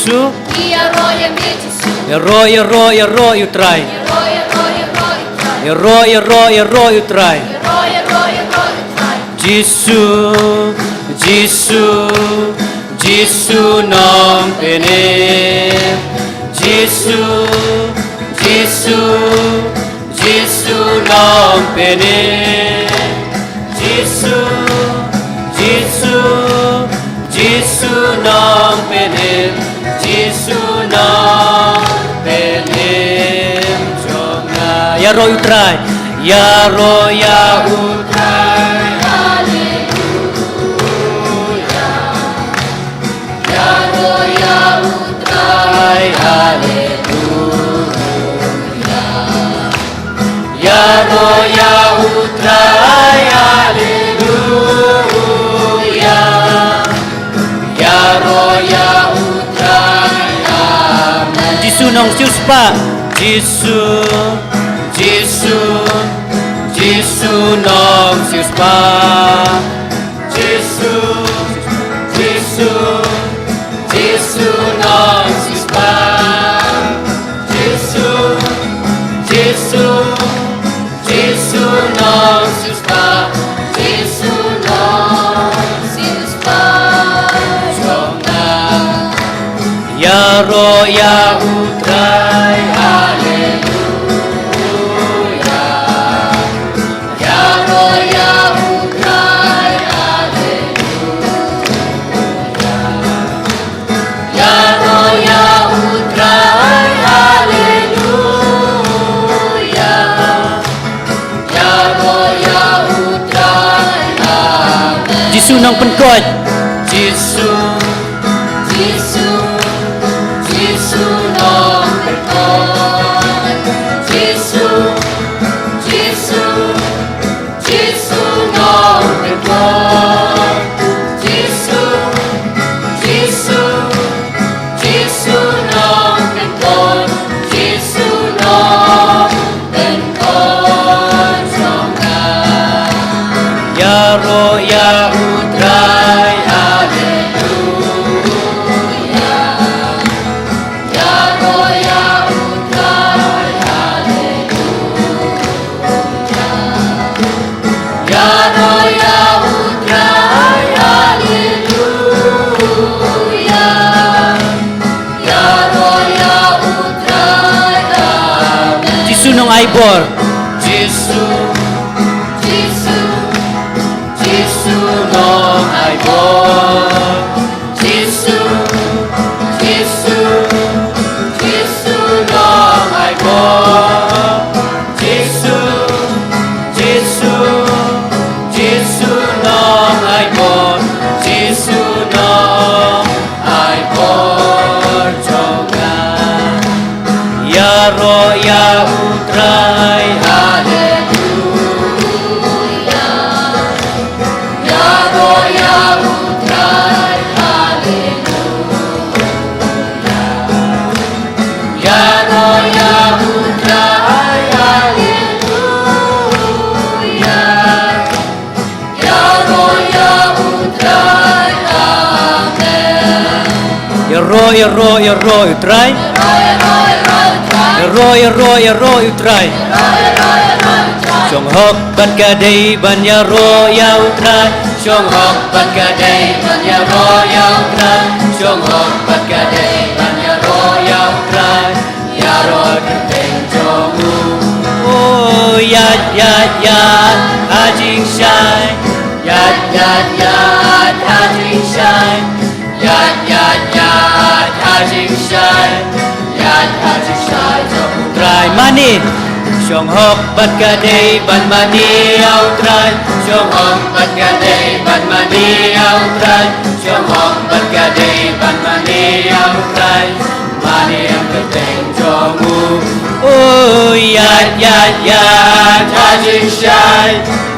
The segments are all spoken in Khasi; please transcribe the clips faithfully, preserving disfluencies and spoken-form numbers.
Jisu. Ïaroh ïa me Jisu. Ïaroh, ïaroh, ïaroh ïa u Trai. Ïaroh, ïaroh, ïaroh ïa u Trai. Ïaroh, ïaroh, ïaroh ïa u Trai. Jisu, Jisu, Jisu Nongpynim. Jisu, Jisu, Jisu Nongpynim. Jisu, Jisu, Jisu Nongpynim. Jisu Nongpynim jong nga. Ïaroh ïa u Trai. Ïaroh ïa u Trai. Haleluya. Ïaroh ïa u Trai. Haleluya. Ïaroh ïa u Trai. Haleluya. Ïaroh ïa u Trai. Amen. Jisu Nongsiewspah. Jisu, Jisu, Jisu Nongsiewspah. Jisu, Jisu, Jisu Nongsiewspah. Jisu, Jisu, Jisu Nongsiewspah. Jisu Nongsiewspah jong nga. Ïaroh ïa u Trai. Haleluya. Ïaroh ïa u Trai. Haleluya. Ïaroh ïa u Trai. Haleluya. Ïaroh ïa u Trai. Amen. Jisu Nongpynkhuid. Jisu, Jisu, Jisu Nongpynkhuid. Jisu, Jisu, Jisu Nongpynkhuid. Jisu, Jisu, Jisu Nongpynkhuid. Jisu Nongpynkhuid jong nga. Ïaroh ïa u Trai. Haleluya. Ïaroh ïa u Trai. Haleluya. Ïaroh ïa u Trai. Haleluya. Ïaroh ïa u Trai. Amen. Jisu Nongaibor. Jisu, Jisu, Jisu Nongaibor. Jisu, Jisu, Jisu Nongaibor. Jisu, Jisu, Jisu Nongaibor. Jisu Nongaibor jong nga. Ïaroh ïa u Trai. Haleluya. Ïaroh ïa u Trai. Haleluya. Ïaroh ïa u Trai. Haleluya. Ïaroh ïa u Trai. Amen. Ïaroh, ïaroh, ïaroh ïa u Trai. Ïaroh, ïaroh, ïaroh ïa u Trai. Shong hok bad ka dei ban ïaroh ïa u Trai. Shong hok bad ka dei ban ïaroh ïa u Trai. Shong hok bad ka dei ban ïaroh ïa u Trai. Ïaroh kyrteng jong u. Oh, ïaid, ïaid, ïaid ha jingshai. Ïaid, ïaid, ïaid ha jingshai. Ïaid, ïaid, ïaid ha jingshai. Ïaid ha jingshai jong u Trai. Mane. Shong hok bad ka dei ban mane ïa u Trai. Shong hok bad ka dei ban mane ïa u Trai. Shong hok bad ka dei ban mane ïa u Trai. Mane ïa ka kyrteng jong u. Oh, ïaid, ïaid, ïaid ha jingshai.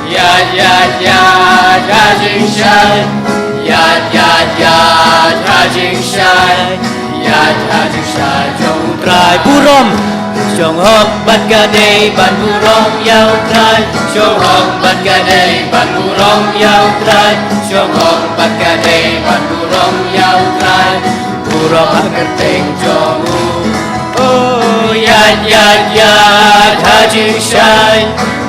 Ïaid, ïaid, ïaid ha jingshai. Ïaid, ïaid, ïaid ha jingshai. Ïaid ha jingshai jong u Trai. Burom. Shong hok bad ka dei ban burom ïa u Trai. Shong hok bad ka dei ban burom ïa u Trai. Shong hok bad ka dei ban burom ïa u Trai. Roh ha kyrteng jong u. Oh, ïaid, ïaid, ïaid ha jingshai.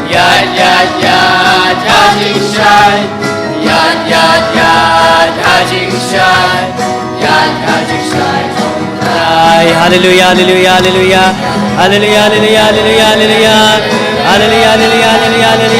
Ïaid, ïaid, ïaid ha jingshai. Ïaid, ïaid, ïaid ha jingshai. Ïaid ha jingshai jong u Trai. Haleluya, haleluya, haleluya. Haleluya, haleluya, haleluya, haleluya. Haleluya, haleluya, haleluya.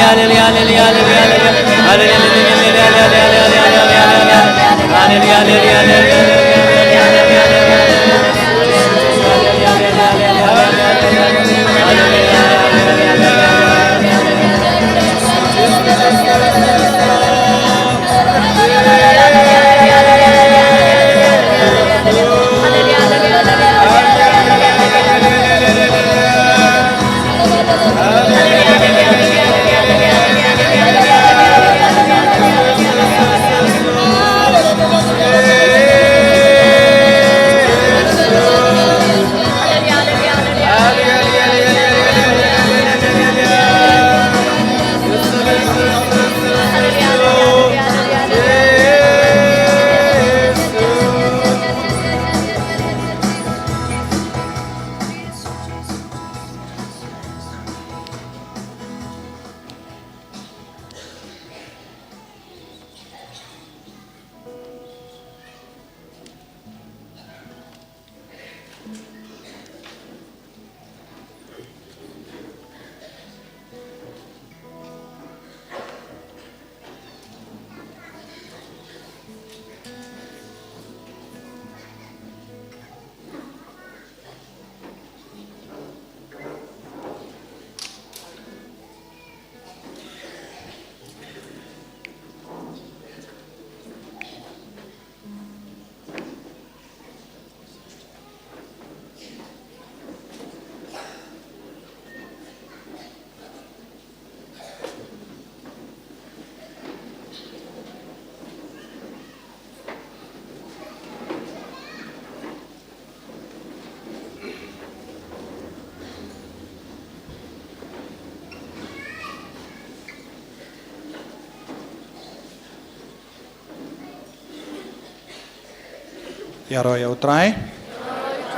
Ïaroh ïa u Trai.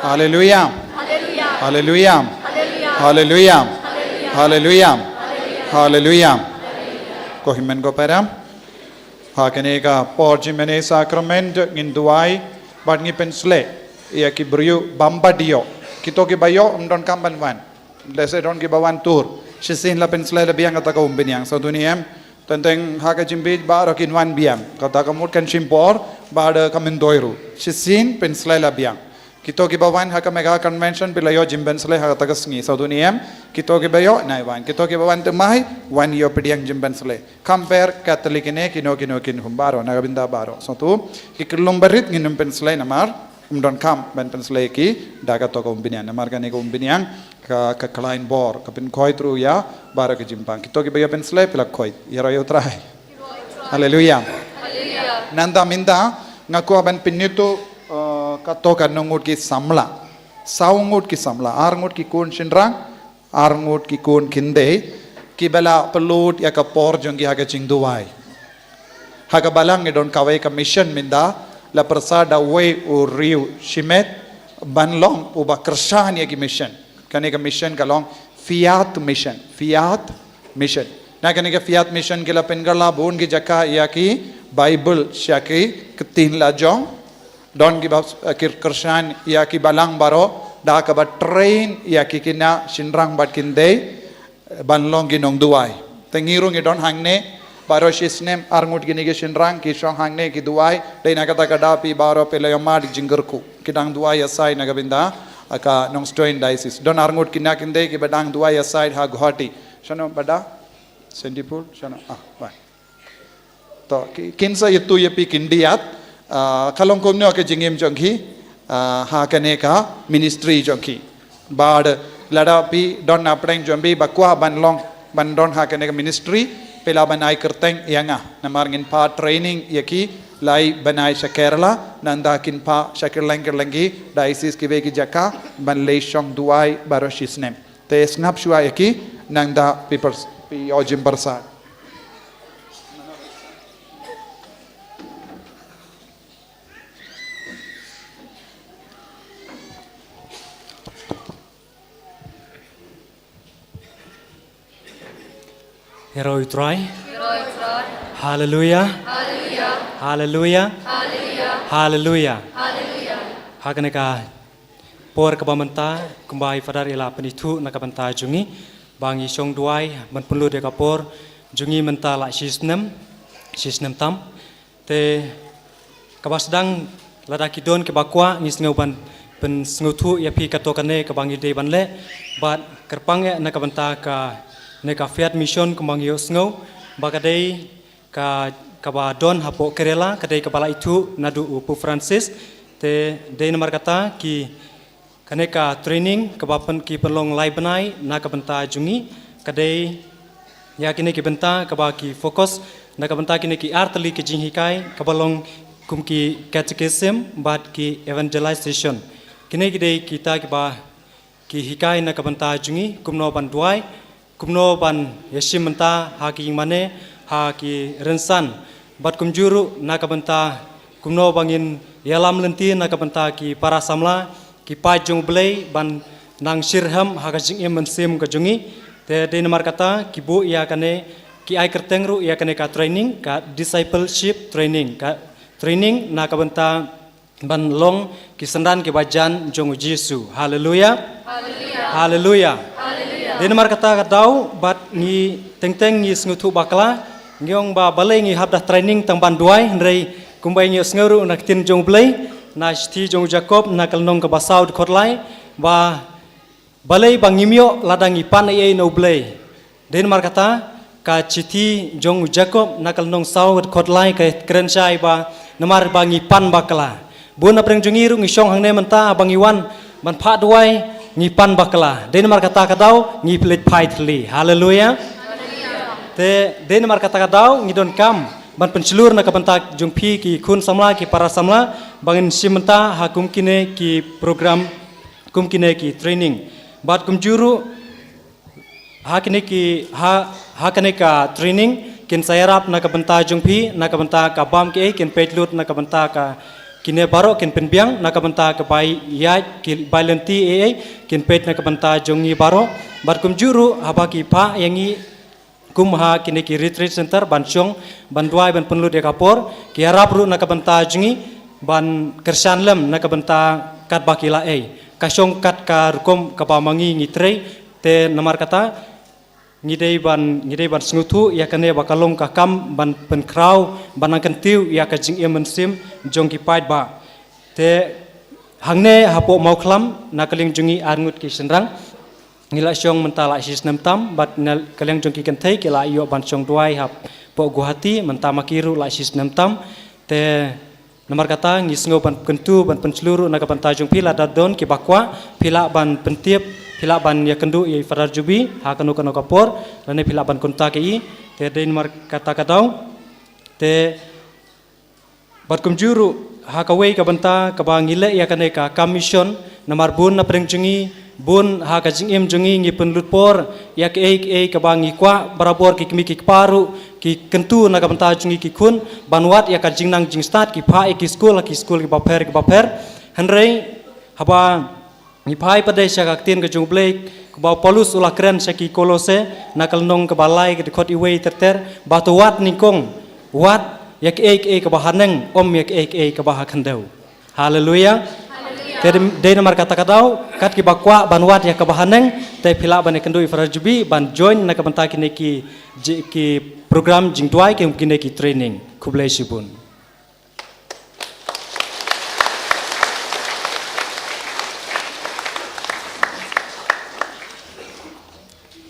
Haleluya. Haleluya. Haleluya. Haleluya. Haleluya. Ko hynmen ko para. Ha kane ka por jingmane sakrament ngin duwai bad ngi pynshlei ïa ki briew bym pat ïoh. Kito kiba ïoh ym donkam ban wan. Lehse don kiba wan tur. Shisien la pynshlei la biang kata ka um bniang. Sa duni em. Teng teng ha ka jingbieit baroh kin wan biang. Kata ka mut kan shim por bad ka myntoi ruh. Shisien pynshlei la biang. Kito kiba wan ha ka mega convention phi la ïoh jingpynshlei ha kata ka sngi. Sa duni em. Kito kiba ïoh nai wan. Kito kiba wan thymmai wan ïoh pdiang jingpynshlei. Khamper Katholik ne kino kino kin hum baroh na ka bynta baroh. Sa tu ki kyllum barit ngin ym pynshlei namar ym donkam ban pynshlei ki da kato ka um bniang. Namar kane ka um bniang ka, ka khlaiñ bor, ka pynkhoit ruh ïa baroh ka jingpang. Kito kiba ïoh pynshlei phi la khoit. Ïaroh ïa u Trai. Haleluya. Nangta mynta nga kwah ban pynithuh, eh, kato ka ngut ki samla. Saw ngut ki samla, ar ngut ki khun shynrang, ar ngut ki khun khyndai, kiba la pynlut ïa ka por jong ki ha ka jingduwai. Ha ka balang ngi don kawei ka mission mynta, la pyrshah da uwei u riew shimet ban long uba kyrshan ïa ki mission. Kane ka mission ka long Fiat Mission, Fiat Mission. Na kane ka Fiat Mission ki la pynkylla bun ki jaka ïa ki Bible sha ki ktien la jong. Don kiba, eh, kyr-, kyrshan ïa ki balang baroh da kaba train ïa ki khynnah shynrang bad khyndai, eh, ban long ki nongduwai. Te ngi ruh ngi don hangne baroh shi snem ar ngut kine ki shynrang ki shong hangne ki duwai. Dei na kata ka daw phi baroh phi la ïohmad jingkyrkhu. Ki dang duwai ïasaid na ka bynta, ah, ka Nongstoiñ Diocese. Don ar ngut khynnah khyndai kiba dang duwai ïasaid ha Guwahati. Shano ba da? Sandipur? Shano? Ah, bye. To, ki-, kin sa ïathuh ïa phi khyndiat, ah, ka long kumno ka jingim jong ki, ah, ha kane ka ministry jong ki. Bad lada phi don na pdeng jong phi ba kwah ban long, ban don ha kane ka ministry, phi lah ban ai kyrteng ïa nga. Namar ngin phah training ïa ki lai bnai sha Kerala, nangta kin phah sha kylleng kylleng ki diocese kiwei ki jaka, ban leit shong duwai baroh shi snem. Te sngap shuwa ïa ki, nangta phi pyrs-, phi ïoh jingpyrsad. Ïaroh ïa u Trai. Haleluya. Haleluya. Haleluya. Ha kane ka por kaba mynta, kumba i Father i la pynithuh na ka bynta jong ngi, ba ngi shong duwai ban pynlut ïa ka por jong ngi mynta la shi snem, shi snem tam. Te kaba sdang, lada ki don kiba kwah, ngi sngew ban pynsngewthuh ïa phi kato kane kaba ngi dei ban leh, bad kyrpang eh na ka bynta kane ka Fiat Mission kumba ngi ïohsngew ba ka dei ka, kaba don hapoh Kerala, ka dei kaba la ithuh naduh u Pope Francis. Te dei namar kata ki, kane ka training kaba pyn, ki pynlong lai bnai na ka bynta jong ngi, ka dei ïa kine ki bynta kaba ki focus na ka bynta kine ki ar tylli ki jinghikai kaba long kum ki catechism bad ki evangelization. Kine ki dei kita kiba ki hikai na ka bynta jong ngi, kumno ban duwai, kumno ban ïashim bynta ha ki ïingmane, ha ki rynsan. Bad kumjuh ruh na ka bynta kumno ba ngin ïalam lynti na ka bynta ki para samla, ki paid jong U Blei ban nang shitrhem ha ka jingim mynsiem ka jong ngi. Te dei namar kata ki buh ïa kane, ki ai kyrteng ruh ïa kane ka training, ka discipleship training, ka training na ka bynta ban long ki synran kiba jan jong U Jisu. Haleluya. Haleluya. Haleluya. Dei namar kata ka daw bad ngi teng teng ngi sngewthuh bakla, ngi ong ba balei ngi hap da training tang ban duwai, hynrei kumba ngi ïohsngew ruh na ka ktien jong U Blei, na shithi jong u Jakob na ka lynnong kaba saw dkhot lai, ba balei ba ngim ïoh lada ngi pan ei ei na U Blei. Dei namar kata ka shithi jong u Jakob na ka lynnong saw dkhot lai ka kren shai ba namar ba ngi pan bakla. Bun na pdeng jong ngi ruh ngi shong hangne mynta ba ngi wan ban phah duwai, ngi pan bakla. Dei namar kata ka daw ngi pynleit phai thylli. Haleluya. Te dei namar kata ka daw ngi donkam ban pynshlur na ka bynta jong phi ki khun samla, ki para samla, ba ngin shim bynta ha kum kine ki program, kum kine ki training. Bad kumjuh ruh ha kine ki, ha, ha kane ka training kin sa ïarap na ka bynta jong phi, na ka bynta ka bam kiei, kin peit lut na ka bynta ka kine baroh, kin pynbiang na ka bynta ka bai ïaid, ki bai lynti ei ei, kin peit na ka bynta jong ngi baroh. Bad kumjuh ruh haba ki phah ïa ngi kum ha kine ki retreat center ban shong, ban duwai, ban pynlut ïa ka por, ki ïarap ruh na ka bynta jong ngi ban kyrshan lem na ka bynta katba ki la ei. Ka shong kat ka rukom kaba ma ngi ngi trei, te namar kata ngi dei ban, ngi dei ban sngewthuh ïa kane ba ka long ka kam ban pynkhraw, ban nang kyntiew ïa ka jingim mynsiem jong ki paidbah. Te hangne hapoh Mawkhlam na ka liang jong ngi arngut ki shynrang ngi la shong mynta la shi snem tam, bad na ka liang jong ki kynthei ki la ïoh ban shong duwai hapoh Guwahati mynta ma ki ruh la shi snem tam. Te namar kata ngi sngew ban kyntu, ban pynshlur ruh na ka bynta jong phi, lada don kiba kwah phi lah ban pyntip, phi lah ban ïakynduh ïa i Father Jubi ha kano kano ka por, lane phi lah ban contact ïa i. Te dei namar kata ka daw. Te bad kumjuh ruh ha kawei ka bynta kaba ngi leh ïa kane ka kam mission, namar bun na pdeng jong ngi, bun ha ka jingim jong ngi ngi pynlut por ïa kaei kaei kaba ngi kwah, barabor ki kmie ki kpa ruh ki kyntu na ka bynta jong ngi ki khun ban wad ïa ka jingnang jingstad, ki phah ïa ki skul ha ki skul kiba pher kiba pher. Hynrei haba ngi phai pat de sha ka ktien ka jong U Blei, kaba u Paulus u la kren sha ki Kolose na ka lynnong kaba lai ka dkhot iwei ter ter, ba to wad nyngkong, wad ïa kaei kaei kaba haneng, ym ïa kaei kaei kaba ha khyndew. Haleluya. Te dei, dei namar kata ka daw, kat kiba kwah ban wad ïa kaba haneng, te phi lah ban ïakynduh i Father Jubi ban join na ka bynta kine ki, ki program jingduwai, ki, kine ki training. Khublei shibun.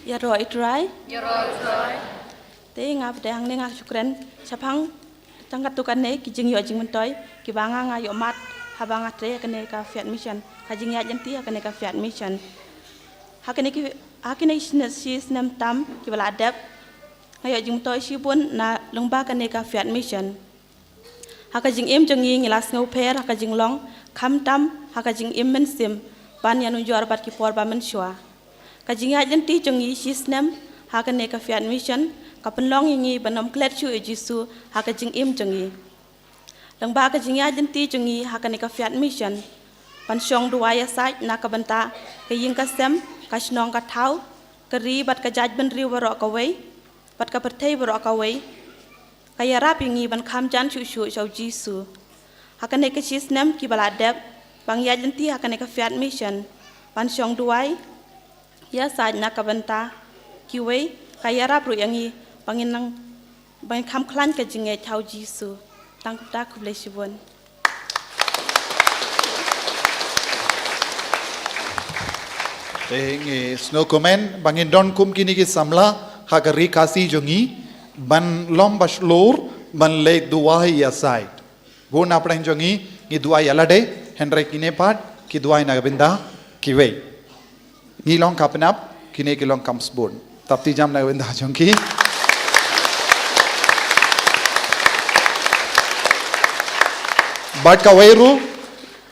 Ïaroh ïa u Trai. Ïaroh ïa u Trai. Te nga pat de hangne nga shu kren shaphang tang katto katne ki jingïoh jingmyntoi kiba nga nga ïoh mad haba nga trei ha kane ka Fiat Mission, ka jingïaid lynti ha kane ka Fiat Mission. Ha kine ki, ha kine shi snem tam kiba la dep, nga ïoh jingmyntoi shibun na lyngba kane ka Fiat Mission. Ha ka jingim jong ngi ngi la sngewpher ha ka jinglong, khamtam ha ka jingim mynsiem ban ïanujor bad ki por ba mynshuwa. Ka jingïaid lynti jong ngi shi snem ha kane ka Fiat Mission ka pynlong ïa ngi ban ym klet shuh ïa u Jisu ha ka jingim jong ngi. Lyngba ka jingïaid lynti jong ngi ha kane ka Fiat Mission, ban shong duwai ïasaid na ka bynta ka ïing ka sem, ka shnong ka thaw, ka ri bad ka jaitbynriew baroh kawei. bad ka pyrthei baroh kawei, ka ïarap ïa ngi ban kham jan shuh shuh sha u Jisu. Ha kane ka shi snem kiba la dep, ba ngi ïaid lynti ha kane ka Fiat Mission, ban shong duwai ïasaid na ka bynta kiwei, ka ïarap ruh ïa ngi ba ngin nang, ba ngin kham khlaiñ ka jingngeit ha u Jisu. Tang kumta, khublei shibun. Te ngi sngewkmen ba ngin don kum kine ki samla ha ka ri Khasi jong ngi, ban long ba shlur ban leit duwai ïasaid. Bun na pdeng jong ngi ngi duwai ïa lade, hynrei kine pat ki duwai na ka bynta kiwei. Ngi long ka pnap, kine ki long kam sbun. Tap ti jam na ka bynta jong ki. Bad kawei ruh,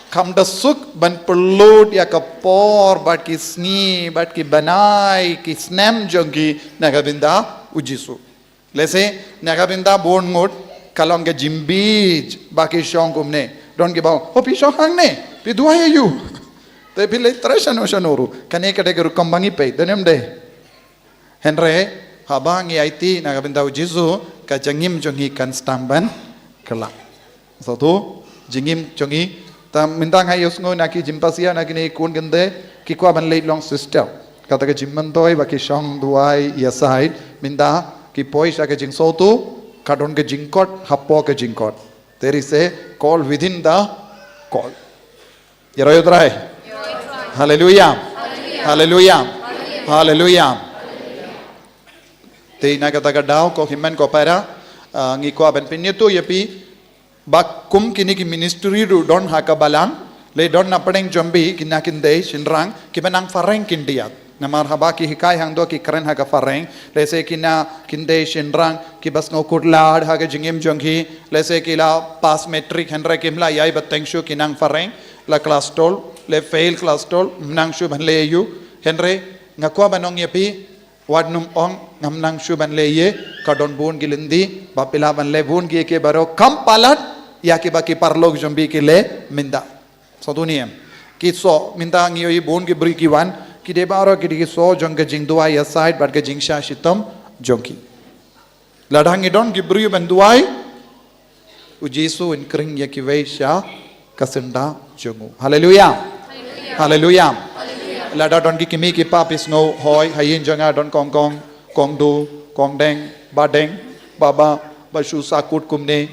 kam da suk ban pynlut ïa ka por bad ki sngi bad ki bnai ki snem jong ki na ka bynta u Jisu. Lehse na ka bynta bun ngut ka long ka jingbit ba ki shong kumne. Don kiba, "Oh, phi shong hangne, phi duwai ïa u." Te phi leit trei shano shano ruh. Kane ka dei ka rukom ba ngi peit, don em dei? Hynrei haba ngi aiti na ka bynta u Jisu, ka jingim jong ngi kan sdang ban kylla. Satu, jingim jong ngi. Te mynta nga ïohsngew na ki jingpasiah na kine ki khun kynthei, ki kwah ban leit long sister. Kata ka jingmyntoi ba ki shong duwai ïasaid, mynta ki poi sha ka jingsngewthuh, ka don ka jingkot hapoh ka jingkot. There is a call within the call. Ïaroh ïa U Trai. Haleluya. Haleluya. Haleluya. Te na kata ka daw, ko hynmen ko para, ah, ngi kwah ban pynithuh ïa phi ba kum kine ki ministry ruh don ha ka balang, lei don na pdeng jong phi kine ki khyndai shynrang kiba nang phareng khyndiat. Namar haba ki hikai hangto ki kren ha ka phareng, lehse kine ki khyndai shynrang kiba sngewkhuslai ha ka jingim jong ki, lehse ki la pass matric hynrei kim lah ïai bteng shuh, ki nang phareng, la class twelve, la fail class twelve, ym nang shuh ban leh aïu. Hynrei nga kwah ban ong ïa phi, wat nym ong ngam nang shuh ban leh aïu, ka don bun ki lynti ba phi lah ban leh, bun kiei kiei baroh kham palat ïa kiba ki paralok jong phi ki leh mynta. Sngewthuh ne em? Ki soh, mynta ngi ïohi bun ki briew ki wan, ki dei baroh ki dei ki soh jong ka jingduwai ïasaid bad ka jingshah shitom jong ki. Lada ngi don ki briew ban duwai, u Jisu un khring ïa kiwei sha ka syndah jong u. Haleluya. Haleluya. Lada don ki kmie ki kpa, phi sngew hoi, ha ïing jong nga don kong kong, kong du, kong deng, ba deng, ba ba, ba shu sahkut kumne,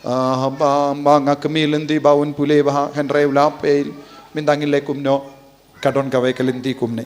ah, ba, ba nga kmie lynti ba un pule bha, hynrei u la fail, mynta ngin leh kumno? Ka don kawei ka lynti kumne.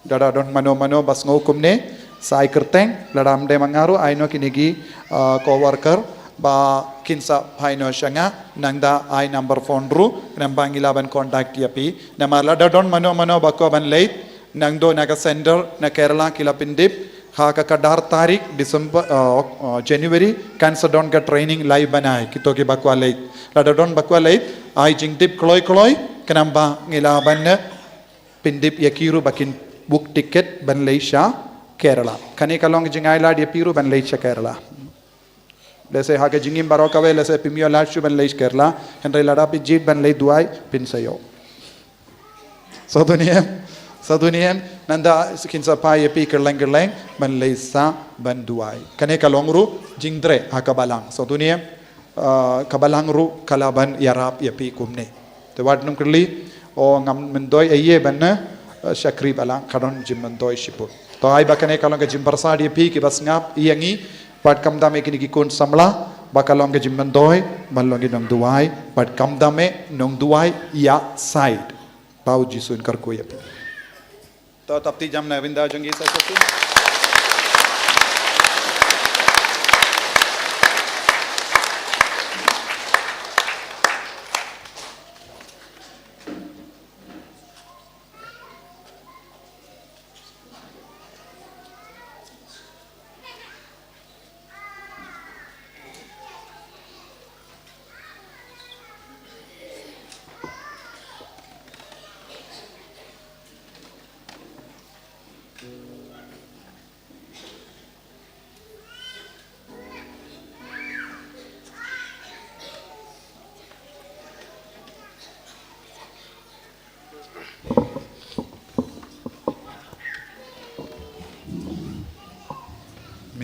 Lada don mano mano ba sngew kumne, sa ai kyrteng, lada ym dei ma nga ruh, ai noh kine ki, ah, co-worker ba kin sa phai noh sha nga, nangta ai number phone ruh, khnang ba ngi lah ban contact ïa phi. Namar lada don mano mano ba kwah ban leit, nangta na ka center na Kerala ki la pyndep, ha ka khatdar tarik December, ah, ah, January, kan sa don ka training lai bnai, kito kiba kwah leit. Lada don ba kwah leit, ai jingtip kloi kloi, khnang ba ngi lah ban pyndep ïa ki ruh ba kin book ticket ban leit sha Kerala. Kane ka long ka jingai lad ïa phi ruh ban leit sha Kerala. Lehse ha ka jingim baroh kawei lehse phim ïoh lad shuh ban leit sha Kerala, hynrei lada phi jied ban leit duwai, phin sa ïoh. Sngewthuh ne em? Sngewthuh ne em? Nangta kin sa phai ïa phi kylleng kylleng ban leit sha ban duwai. Kane ka long ruh jingtrei ha ka balang. Sngewthuh ne em? Ah, ka balang ruh ka lah ban ïarap ïa phi kumne. Te wat nym kylli, "Oh, ngam myntoi ei ei ban, eh, shakri balang," ka don jingmyntoi shibun. To ai ba kane ka long ka jingpyrshah ïa phi kiba sngap ïa ngi, bad khamtam ïa kine ki khun samla, ba ka long ka jingmyntoi ban long ki nongduwai, bad khamtam eh nongduwai ïasaid. Ba u Jisu un kyrkhu ïa phi. To tap ti jam na bynta jong ngi sa shisien.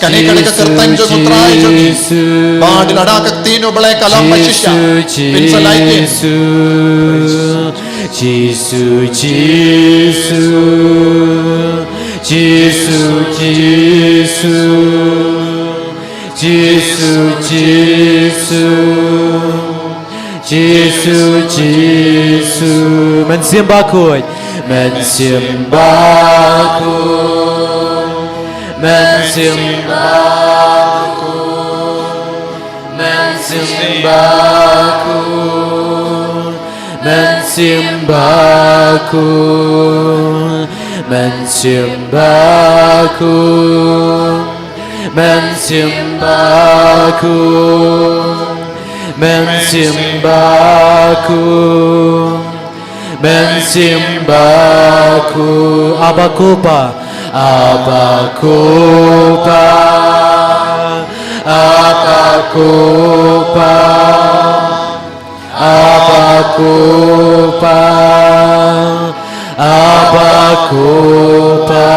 Kane ka dei ka kyrteng jong U Trai jong ngi. Ba dei lada ka ktien U Blei ka long ba shisha. Pynshai kin. Jisu, Jisu, Jisu, Jisu, Jisu, Jisu, Jisu, Jisu. Mynsiem Bakhuid, Mynsiem Bakhuid, Mynsiem Bakhuid, Mynsiem Bakhuid, Mynsiem Bakhuid, Mynsiem Bakhuid, Mynsiem Bakhuid, Mynsiem Bakhuid, Mynsiem Bakhuid. Abba Ko Pa, Abba Ko Pa, Abba Ko Pa, Abba Ko Pa, Abba Ko Pa,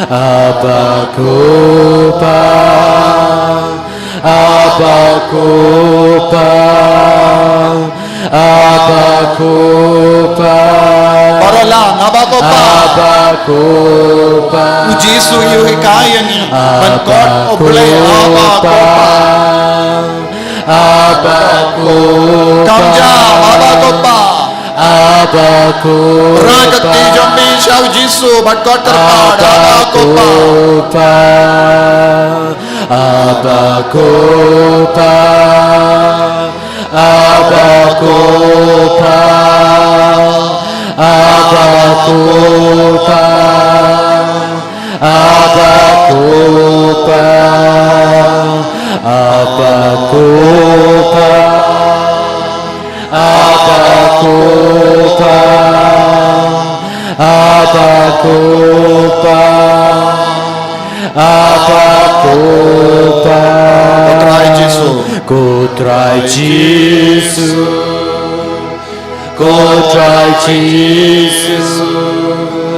Abba Ko Pa, Abba Ko Pa, Abba Ko Pa. Baroh lang, Abba Ko Pa. Abba Ko Pa. U Jisu u hikai ïa ngi ban khot U Blei Abba Ko Pa. Abba Ko Pa. Kam jam, Abba Ko Pa. Abba Ko Pa. Rai ka kti jong me sha U Jisu bad khot kyrpad, Abba Ko Pa. Abba Ko Pa. Abba Ko Pa. Abba Ko Pa. Abba Ko Pa, Abba Ko Pa, Abba Ko Pa, Abba Ko Pa, Abba Ko Pa. Ko Trai Jisu. Ko Trai Jisu. Ko Trai Jisu.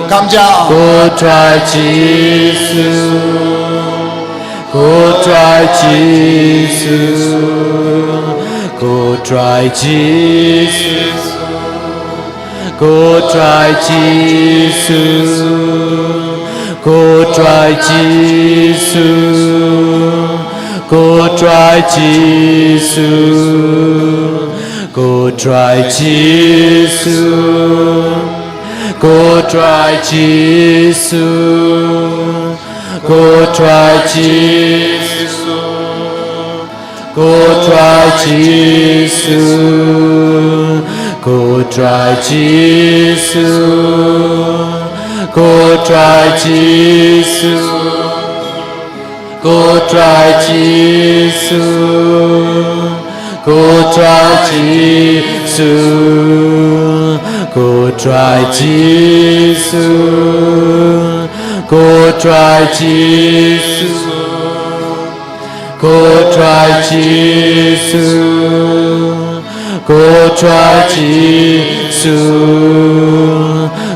Kam jam. Ko Trai Jisu. Ko Trai Jisu. Ko Trai Jisu. Ko Trai Jisu. Ko Trai Jisu. Ko Trai Jisu. Ko Trai Jisu, Ko Trai Jisu, Ko Trai Jisu, Ko Trai Jisu, Ko Trai Jisu, Ko Trai Jisu. Ko Trai Jisu, Ko Trai Jisu, Ko Trai Jisu, Ko Trai Jisu, Ko Trai Jisu. Ko Trai Jisu,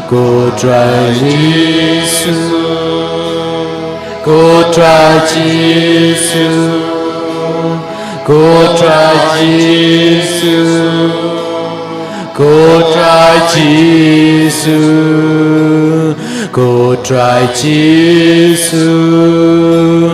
Ko Trai Jisu, Ko Trai Jisu, Ko Trai Jisu, Ko Trai Jisu. Ko Trai Jisu.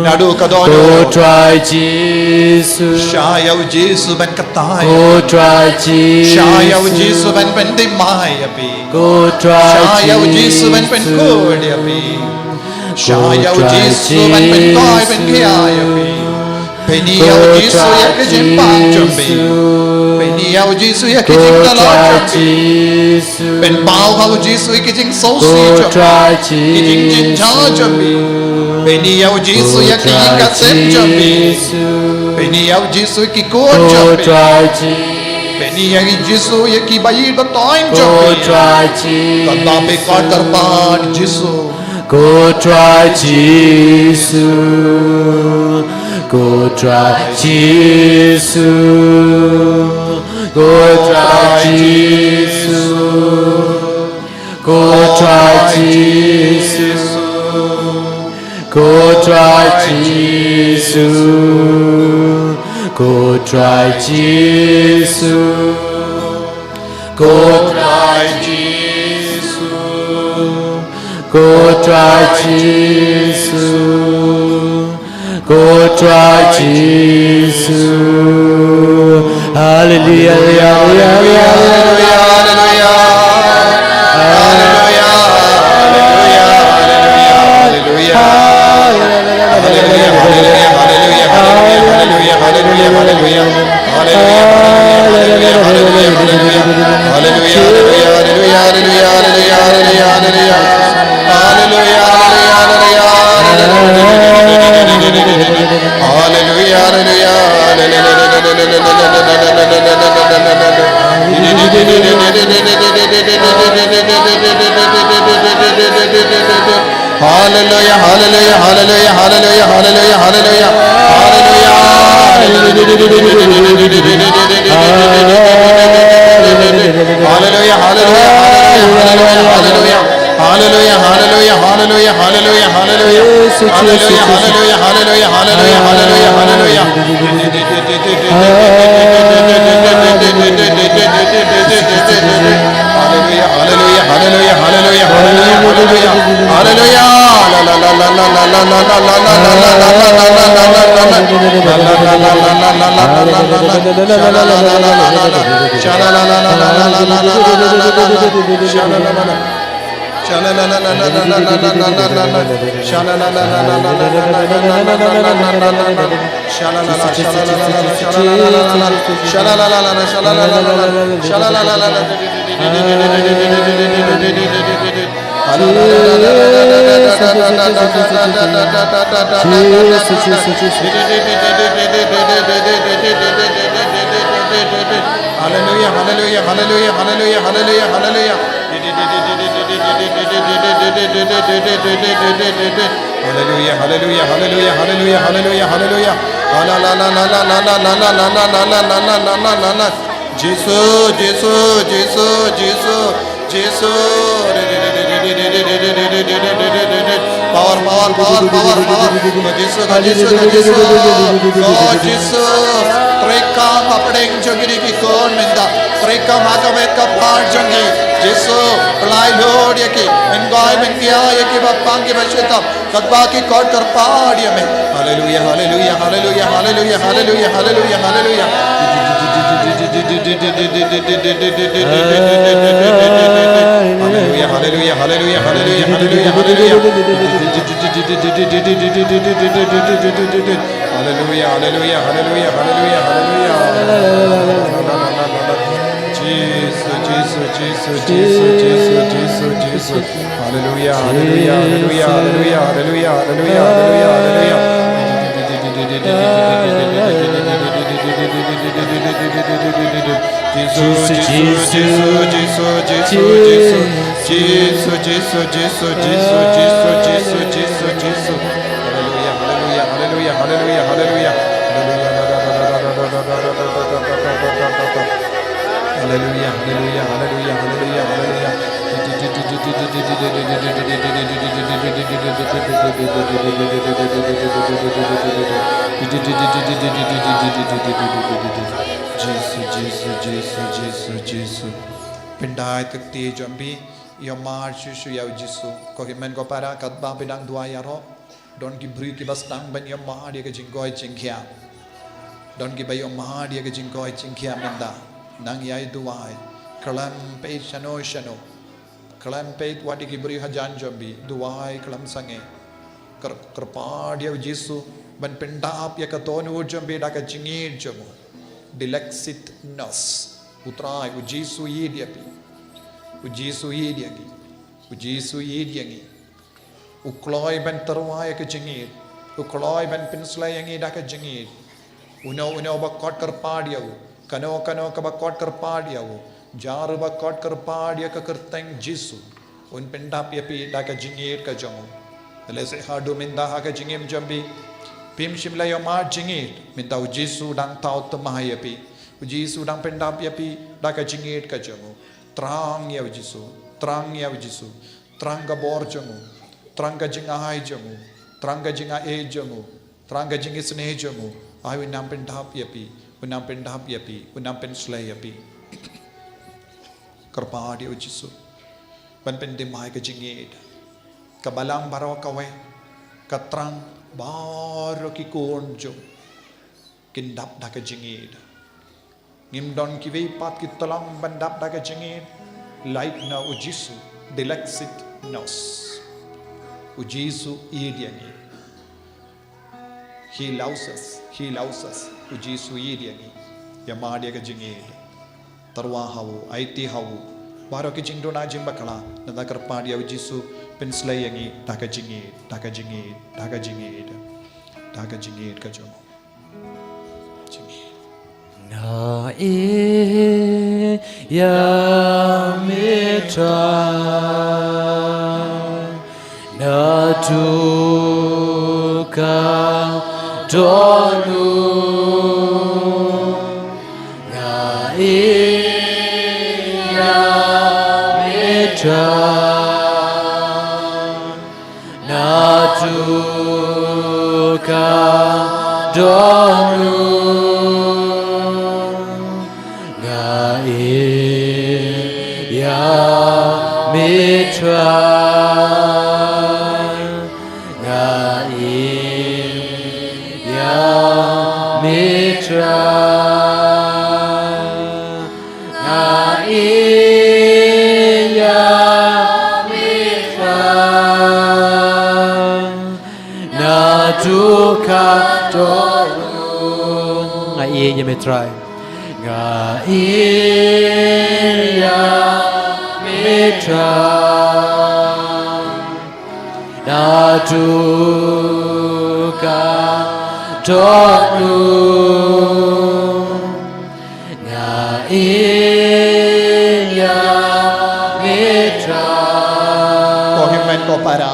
Naduh ka dohnud. Ko Trai Jisu. Shah ïa u Jisu ban kyntait. Ko Trai Jisu. Shah ïa u Jisu ban pyndihmai ïa phi. Ko Trai Jisu. Shah ïa u Jisu ban pynkhuid ïa phi. Shah ïa u Jisu ban pynkoit pynkhia ïa phi. Pyni ïa u Jisu ïa ka jingpang jong phi. Pyni ïa u Jisu ïa ka jingtlot jong phi. Pynpaw ha u Jisu ïa ka jingsngewsih jong phi. Ka jingjynjar jong phi. Pyni ïa u Jisu ïa ka ïing ka sem jong phi. Pyni ïa u Jisu ïa ki khun jong phi. Pyni ïa u Jisu ïa ki baieid bataiñ jong phi. Kata phi khot kyrpad Jisu. Ko Trai Jisu, Ko Trai Jisu, Ko Trai Jisu, Ko Trai Jisu, Ko Trai Jisu, ko Trai Jisu, ko Trai Jisu, ko Trai Jisu, ko Trai Jisu. Haleluya, haleluya, haleluya, haleluya, haleluya. Haleluya, haleluya, haleluya, haleluya, haleluya, haleluya. Haleluya, haleluya, haleluya, haleluya, haleluya. Haleluya, haleluya, haleluya, haleluya, haleluya. Yesu, Yesu, Haleluya, Yesu. Haleluya, haleluya, haleluya, haleluya, haleluya. Haleluya, haleluya, haleluya, haleluya, haleluya, haleluya. Haleluya. La, la, la, la, la, la, la, la, la, la, la, la, la, la, la, la, la, la. Sha, la, la, la, la, la, la, la, la, la, la, la. Sha, la, la, la, la, la, la, la, la, la, la, la, la, la, la, la, la, la, la, la. Sha, la, la, la, la. Hallelujah, hallelujah, hallelujah, hallelujah, hallelujah, hallelujah. Hallelujah, hallelujah, hallelujah, hallelujah, hallelujah, hallelujah, hallelujah, hallelujah. Ala, la, la, la, la, la, la, la, la, la, la, la, la, la, la, la, la, la, la. Jisu, Jisu, Jisu, Jisu, Jisu. Power, power, power, power, power. Jisu, Jisu, Jisu. Oh, Jisu. Treikam hapdeng jong ngi ki khun mynta. Treikam ha ka met ka phad jong ngi. Jisu, pynlait lut ïa ki. Pynkhih pynkhia ïa ki ba pang ki ba shitom. Katba ki khot kyrpad ïa me. Haleluya, haleluya, haleluya, haleluya, haleluya, haleluya, haleluya. Haleluya, haleluya, haleluya, haleluya, haleluya, haleluya. Haleluya, haleluya, haleluya, haleluya, haleluya, haleluya. Jisu, Jisu, Jisu, Jisu, Jisu, Jisu, Jisu. Haleluya, haleluya, haleluya, haleluya, haleluya, haleluya, haleluya, haleluya. Jisu, Jisu, Jisu, Jisu, Jisu, Jisu. Jisu, Jisu, Jisu, Jisu, Jisu, Jisu, Jisu. Haleluya, haleluya, haleluya, haleluya, haleluya. Haleluya, haleluya, haleluya, haleluya, haleluya. Jisu, Jisu, Jisu, Jisu, Jisu. Pyndait ka kti jong phi, ïohmad shuh shuh ïa u Jisu. Ko hynmen ko para, katba phi dang duwai ïaroh, don ki briew kiba sdang ban ïohmad ïa ka jingkoit jingkhiah. Don kiba ïohmad ïa ka jingkoit jingkhiah mynta. Nang ïai duwai. Khlem peit shano shano. Khlem peit wat ïa ki briew hajan jong phi. Duwai khlem sangeh. Kyr-, kyrpad ïa u Jisu ban pyndap ïa ka dohnud jong phi da ka jingïeit jong u. Dilexit nos. U Trai, u Jisu ïeit ïa phi. U Jisu ïeit ïa ngi. U Jisu ïeit ïa ngi. U kloi ban tyrwa ïa ka jingïeit. U kloi ban pynsleh ïa ngi da ka jingïeit. Uno uno ba khot kyrpad ïa u. Kano kano kaba khot kyrpad ïa u. Jar ba khot kyrpad ïa ka kyrteng Jisu. Un pyndap ïa phi da ka jingïeit ka jong u. Lehse haduh mynta ha ka jingim jong phi, phim shym la ïohmad jingïeit, mynta u Jisu dang thaw thymmai ïa phi. U Jisu dang pyndap ïa phi da ka jingïeit ka jong u. Thrang ïa u Jisu, thrang ïa u Jisu. Thrang ka bor jong u, thrang ka jingai jong u, thrang ka jingai jong u. Thrang ka jingisynei jong u, ai u nang pyndap ïa phi, u nang pyndap ïa phi, u nang pynslei ïa phi. Kyrpad ïa u Jisu ban pyndem ïa ka jingïeid. Ka balang baroh kawei, ka thrang baroh ki khun jong u kin dap da ka jingïeid. Ngim don kiwei pat ki tyllong ban dap da ka jingïeid, lait na u Jisu, dilexit nos. U Jisu ïeid ïa ngi. He loves us, he loves us. U Jisu ïeid ïa ngi. Ïa mad ïa ka jingïeid. Tyrwa ha u, aiti ha u. Baroh ki jingduna jingbakla, nangta kyrpad ïa u Jisu, pynslei ïa ngi, da ka jingïeid, da ka jingïeid, da ka jingïeid, da ka jingïeid ka jong u. Jingïeid. Nga ïeit ïa me Trai, naduh ka dohnud. Nga ïeit ïa me Trai, naduh ka dohnud. Nga ïeit ïa me Trai, nga ïeit ïa me Trai. Nga ïeit ïa me Trai, naduh ka dohnud. Nga ïeit ïa me Trai. Nga ïeit ïa me Trai, naduh ka dohnud. Nga ïeit ïa me Trai. Ko hynmen ko para.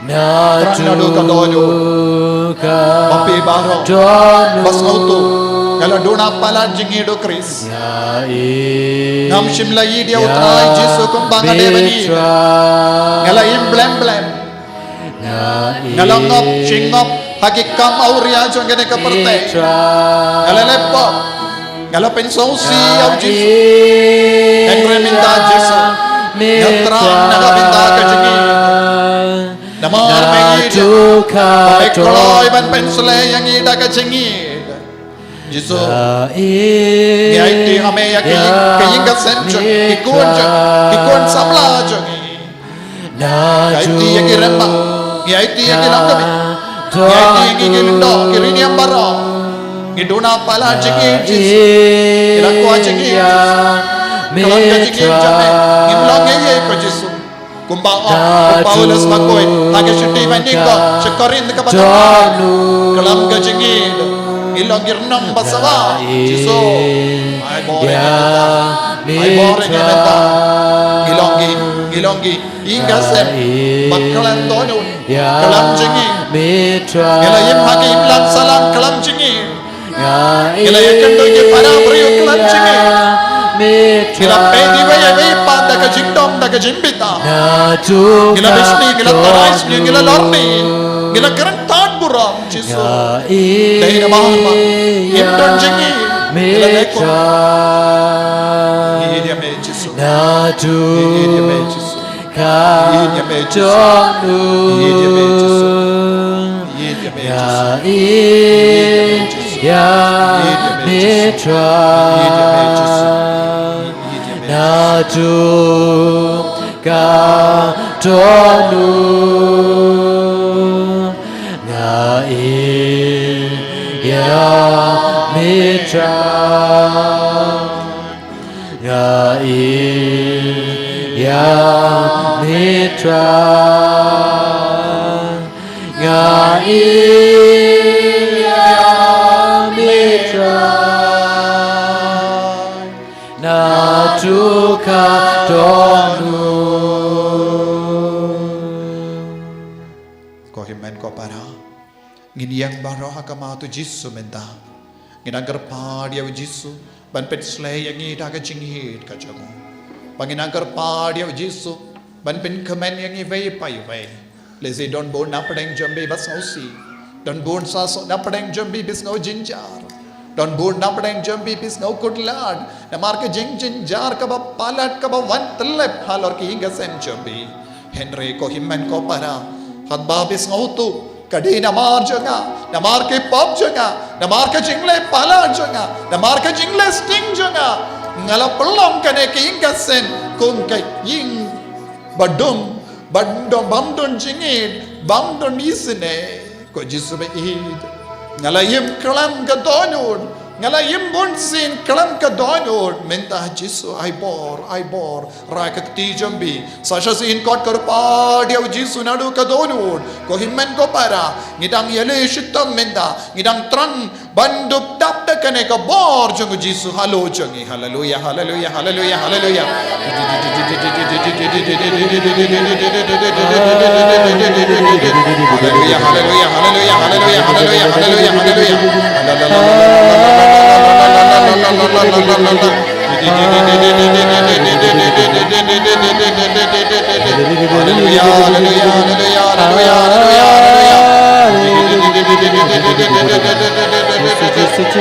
Thrang naduh ka dohnud. Ba phi baroh ba sngewthuh, nga la duna palat jingïeid u Khrist. Ngam shym la ïeit ïa u Trai Jisu kumba nga dei ban ïeit. Nga la im blem blem. Nga la ngop shi ngop ha ki kam awria jong kane ka pyrthei. Nga la leh pop. Nga la pynsngewsih ïa u Jisu. Hynrei mynta Jisu, nga thrang na ka bynta ka jingïeid. Namar me ïeit ïa nga, ba me kloi ban pynslei ïa ngi da ka jingïeid. Jisu, ngi aiti ha me ïa ki ïing, ka ïing ka sem jong ngi, ki khun jong ngi, ki khun samla jong ngi. Ngi aiti ïa ki rangbah, ngi aiti ïa ki longkmie, ngi aiti ïa ngi ki lyngdoh, ki riewniam baroh. Ngi duna palat jingïeid Jisu. Ngi la kwah jingïeid Jisu. Khlem ka jingïeid jong me, ngim long ei ei ko Jisu. Kumba ong u Paulus bakhuid ha ka shithi ba nyngkong sha Korinth kaba khatsan. Khlem ka jingïeid ngi long ki rnong ba sawa. Jisu, ai bor ïa ngi mynta. Ai bor ïa ngi mynta. Ngi long ki, ngi long ki ïing ka sem ba khlem dohnud, khlem jingïeid. Ngi la im ha ka imlang sahlang khlem jingïeid. Ngi la ïakynduh ïa ki para briew khlem jingïeid. Ngi la peit iwei ïa iwei pat da ka jingdom, da ka jingbitar. Ngi la bishni, ngi la tharai sniew, ngi la lorni, ngi la kren tad burom, Jisu. Dei namar ba ngim don jingïeid ngi la leh kumta. Ngi ïeit ïa me, Jisu. Ngi ïeit ïa me, Jisu. Ïeit ïa me, Jisu. Ïeit ïa me, Jisu. Ïeit ïa me, Jisu. Ïeit ïa me, Jisu. Ïeit ïa me, Jisu. Ïeit ïa me, Jisu. Naduh ka dohnud. Nga ïeit ïa me Trai. Nga ïeit ïa me Trai. Nga ïeit ïa me Trai. Naduh ka dohnud. Ko hynmen ko para. Ngin ïeng baroh ha khmat u Jisu mynta. Ngin nang kyrpad ïa u Jisu ban pynslei ïa ngi da ka jingïeid ka jong u. Ba ngin nang kyrpad ïa u Jisu ban pynkmen ïa ngi iwei pa iwei. Lehse don bun na pdeng jong me ba sngewsih. Don bun sa suk na pdeng jong phi phi sngew jynjar. Don bun na pdeng jong phi phi sngew kut lad. Namar ka jingjynjar kaba palat kaba wan tyllep halor ki ïing ka sem jong phi. Hynrei ko hynmen ko para, katba phi sngewthuh ka dei namar jong nga, namar ki pop jong nga, namar ka jingleh palat jong nga, namar ka jingleh sting jong nga, nga la pynlong kane ka ïing ka sem kum ka ïing ba dum, ba dum, bym don jingïeit, bym don isynei. Ko Jisu ba ïeit, nga la im khlem ka dohnud, nga la im bunsien khlem ka dohnud. Mynta Jisu, ai bor, ai bor, rai ka kti jong phi. Sa shisien kot kyrpad ïa u Jisu naduh ka dohnud. Ko hynmen ko para, ngi dang ïaleh shitom mynta, ngi dang thrang ban dup dap da kane ka bor jong u Jisu halor jong ngi. Haleluya, haleluya, haleluya, haleluya. Haleluya, haleluya, haleluya, haleluya, haleluya, haleluya, haleluya. Haleluya, haleluya, haleluya, haleluya, haleluya, haleluya.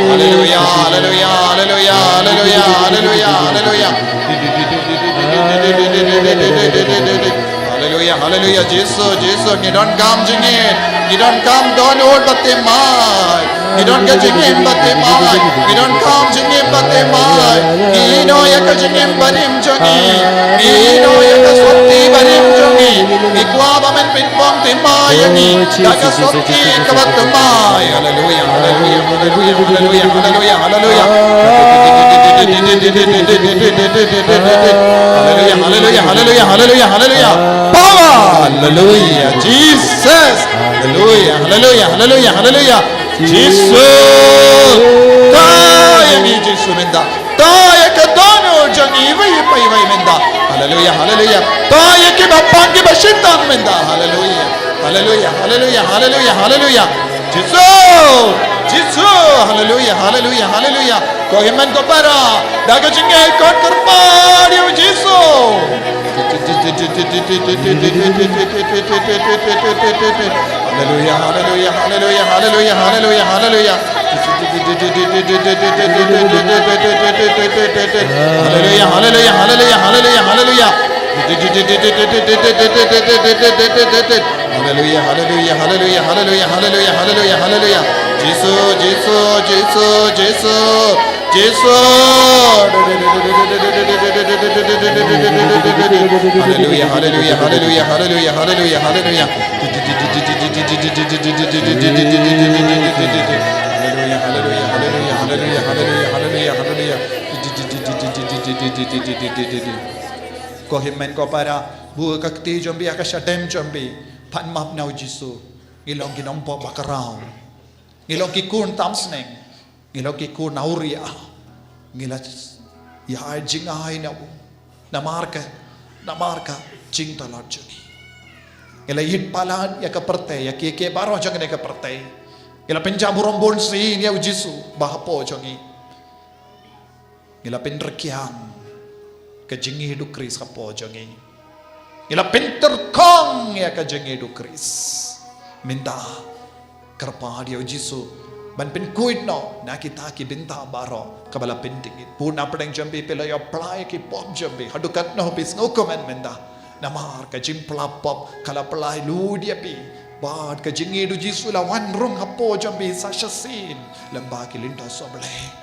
Haleluya, haleluya, haleluya, haleluya, haleluya, haleluya. Haleluya, haleluya, Jisu, Jisu, ngi donkam jingim, ngi donkam dohnud ba thymmai. Ngi don ka jingim ba thymmai, ngi donkam jingim ba thymmai. Ngi ïehnoh ïa ka jingim barim jong ngi, ngi ïehnoh ïa ka sopti barim jong ngi. Ngi kwah ba men pynbang thymmai ïa ngi da ka sopti kaba thymmai. Haleluya, haleluya, haleluya, haleluya, haleluya, haleluya. Haleluya, haleluya, haleluya, haleluya, haleluya. Power. Haleluya, Jesus. Haleluya, haleluya, haleluya, haleluya. Jisu. Tah ïa ngi Jisu mynta. Tah ïa ka dohnud jong ngi iwei pa iwei mynta. Haleluya, haleluya. Tah ïa kiba pang kiba shitang mynta. Haleluya. Haleluya, haleluya, haleluya, haleluya. Jisu. Jisu. Haleluya, haleluya, haleluya. Ko hynmen ko para, da ka jingïeit kot kyrpad ïa u Jisu. Haleluya, haleluya, haleluya, haleluya, haleluya, haleluya. Haleluya, haleluya, haleluya, haleluya, haleluya. Haleluya, haleluya, haleluya, haleluya, haleluya, haleluya, haleluya, haleluya. Jisu, Jisu, Jisu, Jisu, Jisu. Haleluya, haleluya, haleluya, haleluya, haleluya, haleluya. Haleluya, haleluya, haleluya, haleluya, haleluya, haleluya, haleluya, haleluya. Ko hynmen ko para, buh ka kti jong phi ha ka shadem jong phi, pan map na u Jisu. Ngi long ki nongpop bakhraw. Ngi long ki khun tam sneng. Ngi long ki khun awria. Ngi la ïa ai jingai na u. Namar ka, namar ka jingtlot jong ngi. Ngi la ïit palat ïa ka pyrthei, ïa kiei kiei baroh jong kane ka pyrthei. Ngi la pynjah burom bunsien ïa u Jisu ba hapoh jong ngi. Ngi la pynrkiang ka jingïeit u Khrist hapoh jong ngi. Ngi la pyntyrkhong ïa ka jingïeit u Khrist. Mynta kyrpad ïa u Jisu ban pynkhuid noh na kita ki bynta baroh kaba la pyndih. Bun na pdeng jong phi phi la ïa pynlait ki pop jong phi. Haduh katno phi sngew kumne mynta? Namar ka jingpynlait pop ka la pynlait lut ïa phi. Bad ka jingïeit u Jisu la wan rung hapoh jong phi sa shisien lem bad ki lyngdoh sohblei.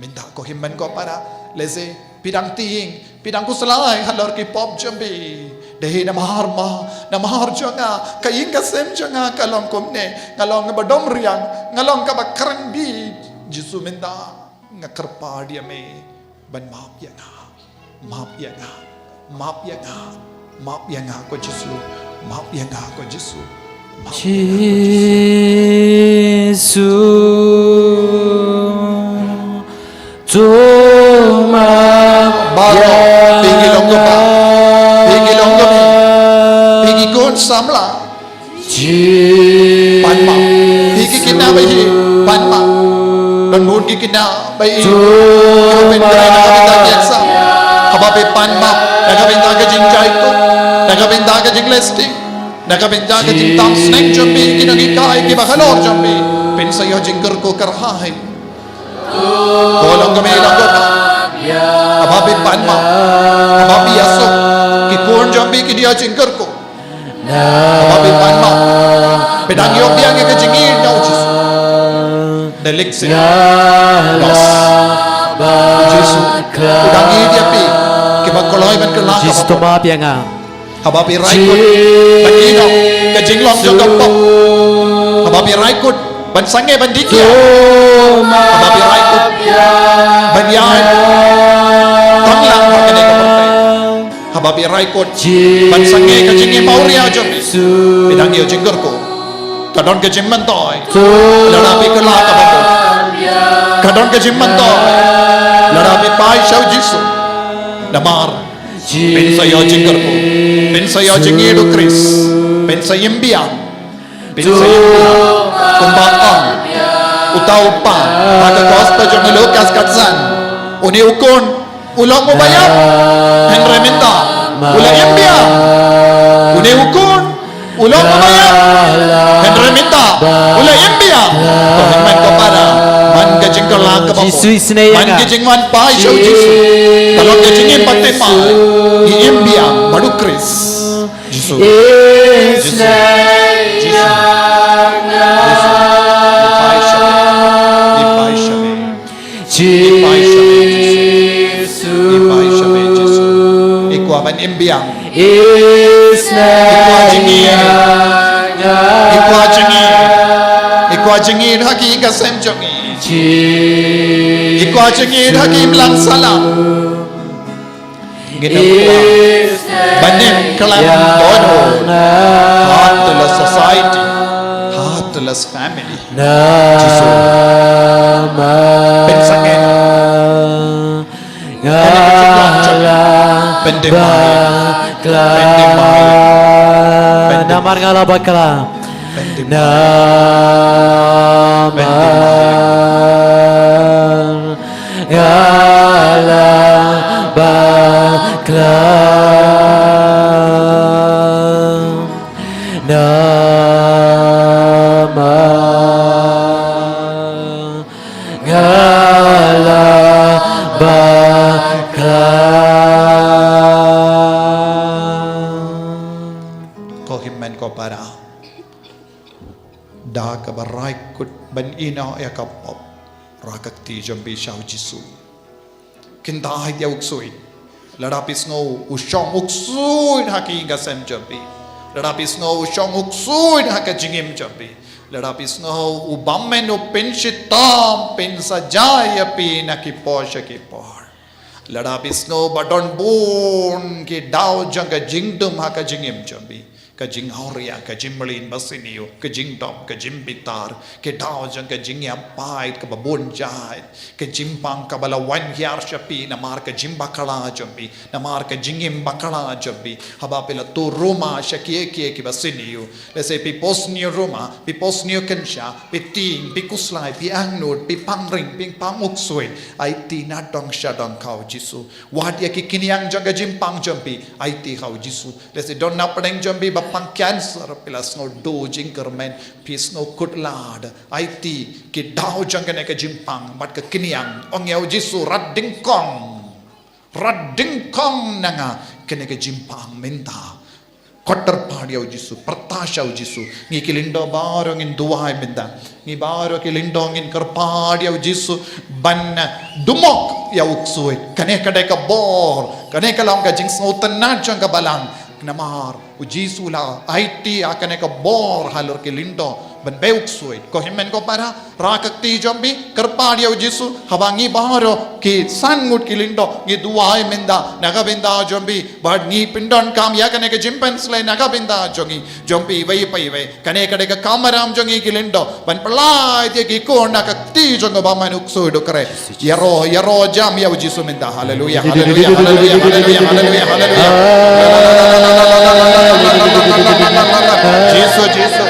Mynta ko hynmen ko para, lehse phi dang tieng, phi dang khuslai halor ki pop jong phi. Dei namar ma, namar jong nga, ka ïing ka sem jong nga ka long kumne, nga long kaba dom riang, nga long kaba kren bha. Jisu mynta nga kyrpad ïa me ban map ïa nga. Map ïa nga. Map ïa nga. Map ïa nga ko Jisu. Map ïa nga ko Jisu. Map ïa nga ko Jisu. Jisu, to map baroh, ïa phi ki long kpa, phi ki long kmie, phi ki khun samla. Pan map. Phi ki khynnah ba ïeit, pan map. Don bun ki khynnah ba ïeit kiba pyntrei na ka bynta ki aksam. Haba phi pan map na ka bynta ka jingjaikum, na ka bynta ka jingleh sting. Na ka bynta ka jingtang sneng jong phi, ki nonghikai kiba halor jong phi, pynsa ïoh jingkyrkhu kyrhai. Ko long kmie long ko kpa, haba phi pan map, haba phi ïasuk, ki khun jong phi kin ïoh jingkyrkhu. Haba phi pan map, phi dang ïoh biang ïa ka jingïeit na u Jisu. Da lehse, u Jisu u dang ïeit ïa phi, kiba kloi ban kylla ka Jisu, to map ïa nga. Haba phi rai kut ban ïehnoh ka jinglong jong ka pop, haba phi rai kut ban sangeh ban dih kiad, haba phi rai kut ban ïaid tang lang ha kane ka pyrthei, haba phi rai kut ban sangeh ka jingim awria jong phi, phi dang ïoh jingkyrkhu. Ka don ka jingmyntoi lada phi kylla kaba pop. Ka don ka jingmyntoi lada phi phai sha u Jisu. Namar pynsa ïoh jingkyrkhu, pynsa ïoh jingïeit u Khrist, pynsa im biang, pynsa im biang. Kumba ong uta u kpa ha ka gospel jong u Lukas ka san, une u khun u long uba ïap, hynrei mynta u la im biang. Une u khun u long uba ïap, hynrei mynta u la im biang. Ko hynmen ko para, man ka jingkylla kaba pop, Jisu isynei ïa nga, man ka jingwan phai sha u Jisu, ka long ka jingim ba tymmen. Ngi im biang bad u Khrist. Jisu. Jisu. Jisu. Jisu. Ngi phai sha me. Ngi phai sha me. Ngi phai sha me, Jisu. Ngi phai sha me, Jisu. Ngi kwah ban im biang. Ngi kwah jingïeit. Ngi kwah jingïeit. Ngi kwah jingïeit ha ki ïing ka sem jong ngi. Ngi kwah jingïeit ha ki imlang sahlang. Ngin ym kwah ban im khlem don heartless society, heartless family. Jisu. Pynsangeh. Pyndem ai. Pyndem ai. Namar nga la bakla. Pyndem ai. Pyndem ai. Nga la bakla. Namar nga la bakla. Ko hynmen ko para, da kaba rai kut ban ïehnoh ïa ka pop, rah ka kti jong phi sha u Jisu. Kyntait ïa u ksuid. Lada phi sngew u shong u ksuid ha ki ïing ka sem jong phi, lada phi sngew u shong u ksuid ha ka jingim jong phi, lada phi sngew u bymmen u pynshitom pynsaja ïa phi na ki por sha ki por, lada phi sngew ba don bun ki daw jong ka jingdum ha ka jingim jong phi, ka jingawria, ka jingmlien basniew, ka jingdom, ka jingbitar, ki daw jong ka jingïapait kaba bun jait, ka jingpang kaba la wan hiar sha phi namar ka jingbakla jong phi, namar ka jingim bakla jong phi. Haba phi la tur rumah sha kiei kiei kiba sniew, lehse phi pos sniew rumah, phi pos sniew kynsha, phi tieng, phi khuslai, phi angnud, phi pang ring, phi pang u ksuid, aiti na dong sha dong, khaw Jisu. Wad ïa ki kynïang jong ka jingpang jong phi, aiti, khaw Jisu. Lehse don na pdeng jong phi ba pang cancer, phi la sngew duh jingkyrmen, phi sngew khutlad, aiti, ki daw jong kane ka jingpang bad ka kynïang. Ong ïa u Jisu, rat dyngkhong, rat dyngkhong na nga kane ka jingpang mynta. Kyrpad ïa u Jisu, pyrta sha u Jisu. Ngi ki lyngdoh baroh ngin duwai mynta. Ngi baroh ki lyngdoh ngin kyrpad ïa u Jisu ban dumok ïa u ksuid. Kane ka dei ka bor, kane ka long ka jingsngewtynnad jong ka balang. Namar u Jisu la aiti ïa kane ka bor halor ki lyngdoh ban bei u ksuid. Ko hynmen ko para, rah ka kti jong phi, kyrpad ïa u Jisu. Haba ngi baroh ki san ngut ki lyngdoh ngi duwai mynta na ka bynta jong phi, bad ngi pyndonkam ïa kane ka jingpynsleh na ka bynta jong ngi, jong phi iwei pa iwei. Kane ka dei ka kamram jong ngi ki lyngdoh ban pyllait ïa ki khun na ka kti jong u bymman u ksuid u khreh. Ïaroh, ïaroh jam ïa u Jisu mynta. Haleluia, haleluia, haleluia, haleluia, haleluia, haleluia. Jisu, Jisu.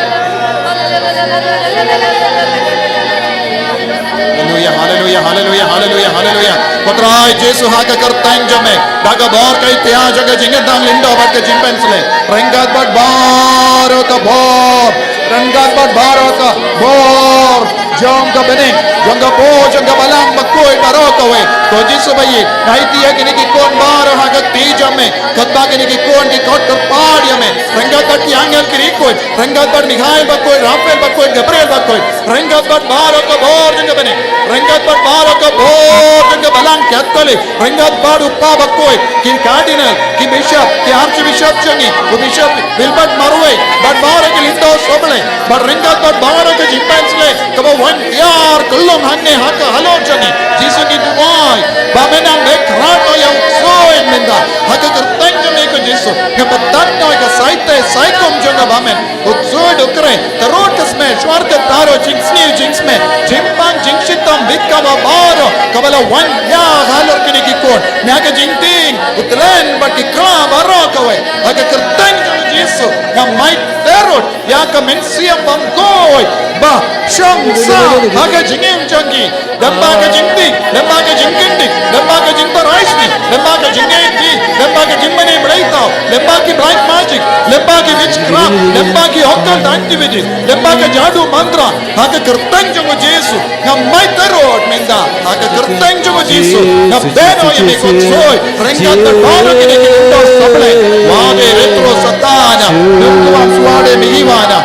Haleluia, haleluia, haleluia, haleluia, haleluia. Ko Trai Jisu, ha ka kyrteng jong me, da ka bor ka ïaid jong ka jingïadang lyngdoh bad ka jingpynsleh, ryngkat bad baroh ka bor, ryngkat bad baroh ka bor jong ka bneng, jong ka bor, jong ka balang bakhuid baroh kawei. Ko Jisu ba ïeit, nga ïeit ïa kine ki khun baroh ha ka kti jong me, katba kine ki khun ki khot kyrpad ïa me, ryngkat bad ki angel ki riewkhuid, ryngkat bad Mikhael bakhuid, Raphael bakhuid, Gabriel bakhuid, ryngkat bad baroh ka bor jong ka bneng, ryngkat bad baroh ka bor jong ka balang Katholik, ryngkat bad u Papa bakhuid, ki Cardinal, ki Bishop, ki Archbishop jong ngi, u Bishop Wilbert Marwei, bad baroh ki lyngdoh sohblei, bad ryngkat bad baroh ka jingpynsleh kaba wan ïar kyllum hangne ha ka halor jong ngi. Jisu ngi duwai ba men nang beh krat ïa u ksuid mynta ha ka kyrteng jong me ko Jisu. Nga pyntat ïa ka saite saikum jong ka ba men u ksuid u khreh, ka rud ka smet, shuwa ka taro, jingsniew jingsmet, jingpang jingshitom, bit kaba baroh kaba la wan ïa halor kine ki khun na ka jingtieng u tren bad ki kra baroh kawei. Ha ka kyrteng jong u Jisu nga mai terut ïa ka mynsiem bymkhuid ba shong sah ha ka jingim jong ki, lyngba ka jingtieng, lyngba ka jingkyndiah, lyngba ka jingtharai sngi, lyngba ka jingngeit dih, lyngba ka jingmane bleithaw, lyngba ki black magic, lyngba ki witchcraft, lyngba ki occult activities, lyngba ka jadu mantra. Ha ka kyrteng jong u Jisu nga mai terut mynta. Ha ka kyrteng jong u Jisu nga beh noh ïa me ko ksuid, ryngkat bad baroh kine ki lyngdoh sohblei. Wade retro Satana, num tuam suade mihiwana.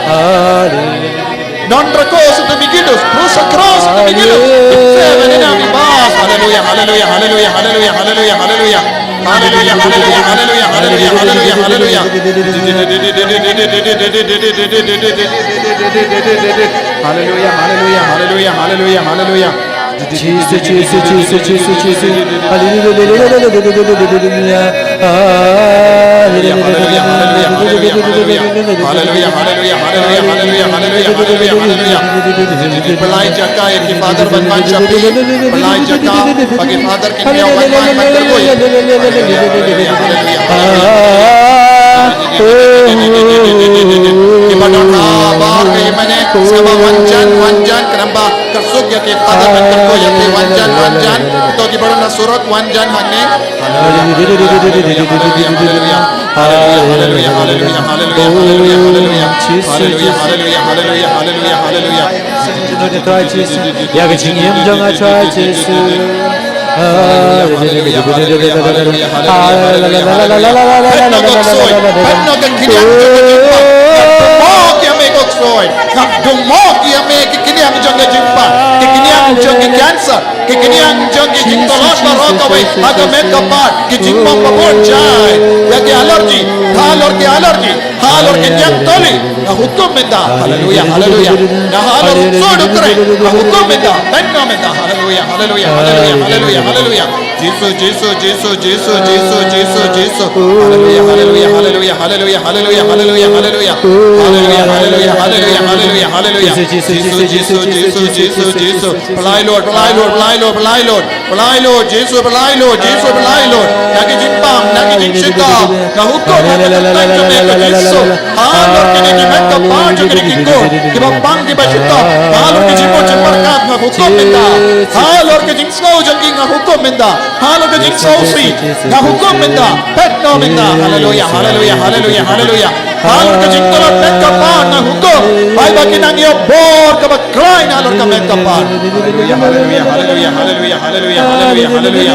Non recurso te migidus, cruza cross te migidus. Seven in ami bas. Haleluya, haleluya, haleluya, haleluya, haleluya, haleluya. Haleluya, haleluya, haleluya, haleluya, haleluya, haleluya. Haleluya, haleluya, haleluya, haleluya, haleluya. Jisu, Jisu, Jisu, Jisu, Jisu. Haleluya. Haleluya, haleluya, haleluya, haleluya, haleluya. Haleluya, haleluya, haleluya, haleluya, haleluya, haleluya, haleluya. Pynlait jaka ïa ki father ban wan shaphang. Pynlait jaka ba ki father kin ïa wan ban kyrkhu. Haleluya, haleluya, haleluya, haleluya. Kiba don ha bar ka ïa mane, sngewbha wan jan, wan jan, khnang ba kyrsuk ïa ki father ban kyrkhu ïa ki, wan jan, wan jan. To kiba don ha surok wan jan hangne. Haleluya, haleluya, haleluya, haleluya, haleluya. Haleluya, haleluya, haleluya, haleluya, haleluya, haleluya. Haleluya, haleluya, haleluya, haleluya, haleluya, haleluya. Ïa ka jingim jong nga Trai Jisu. Haleluya, haleluya, haleluya, haleluya, haleluya, haleluya. Pynnoh ka ksuid, pynnoh ka kniang jong ka jingpang. Nga dum mok ïa me ka ksuid. Nga dum mok ïa me ki kniang jong ka jingpang, ki kniang jong ka cancer, ki kniang jong ki jingtolot baroh kawei ha ka met ka phad, ki jingmong babun jai, ïa ki allergy, halor ki allergy, halor ki niam toli, nga hukum mynta. Haleluya, haleluya. Nga halor u ksuid u khreh, nga hukum mynta. Pynnoh mynta. Haleluya, haleluya, haleluya, haleluya, haleluya. Jisu, Jisu, Jisu, Jisu, Jisu, Jisu. Haleluya, haleluya, haleluya, haleluya, haleluya, haleluya, haleluya. Haleluya, haleluya, haleluya, haleluya, haleluya. Jisu, Jisu, Jisu, Jisu, Jisu, Jisu. Pynlait Lord, pynlait Lord, pynlait Lord, pynlait Lord. Pynlait Lord, Jisu pynlait Lord, Jisu pynlait Lord. Na ki jingpang, na ki jingshitom. Nga hukum ha ka kyrteng jong me ko Jisu. Halor kine ki met ka phad jong kine ki khun kiba pang kiba shitom. Halor ki jingmut jingpyrkhat nga hukum mynta. Halor ki jingsngew jong ki nga hukum mynta. Halor ki jingsngewsih nga hukum mynta. Pynnoh mynta. Haleluya, haleluya, haleluya, haleluya. Halor ka jingtolot met ka phad nga hukum. Ai ba ki nang ïoh bor kaba khlaiñ halor ka met ka phad. Haleluya, haleluya, haleluya, haleluya, haleluya, haleluya, haleluya.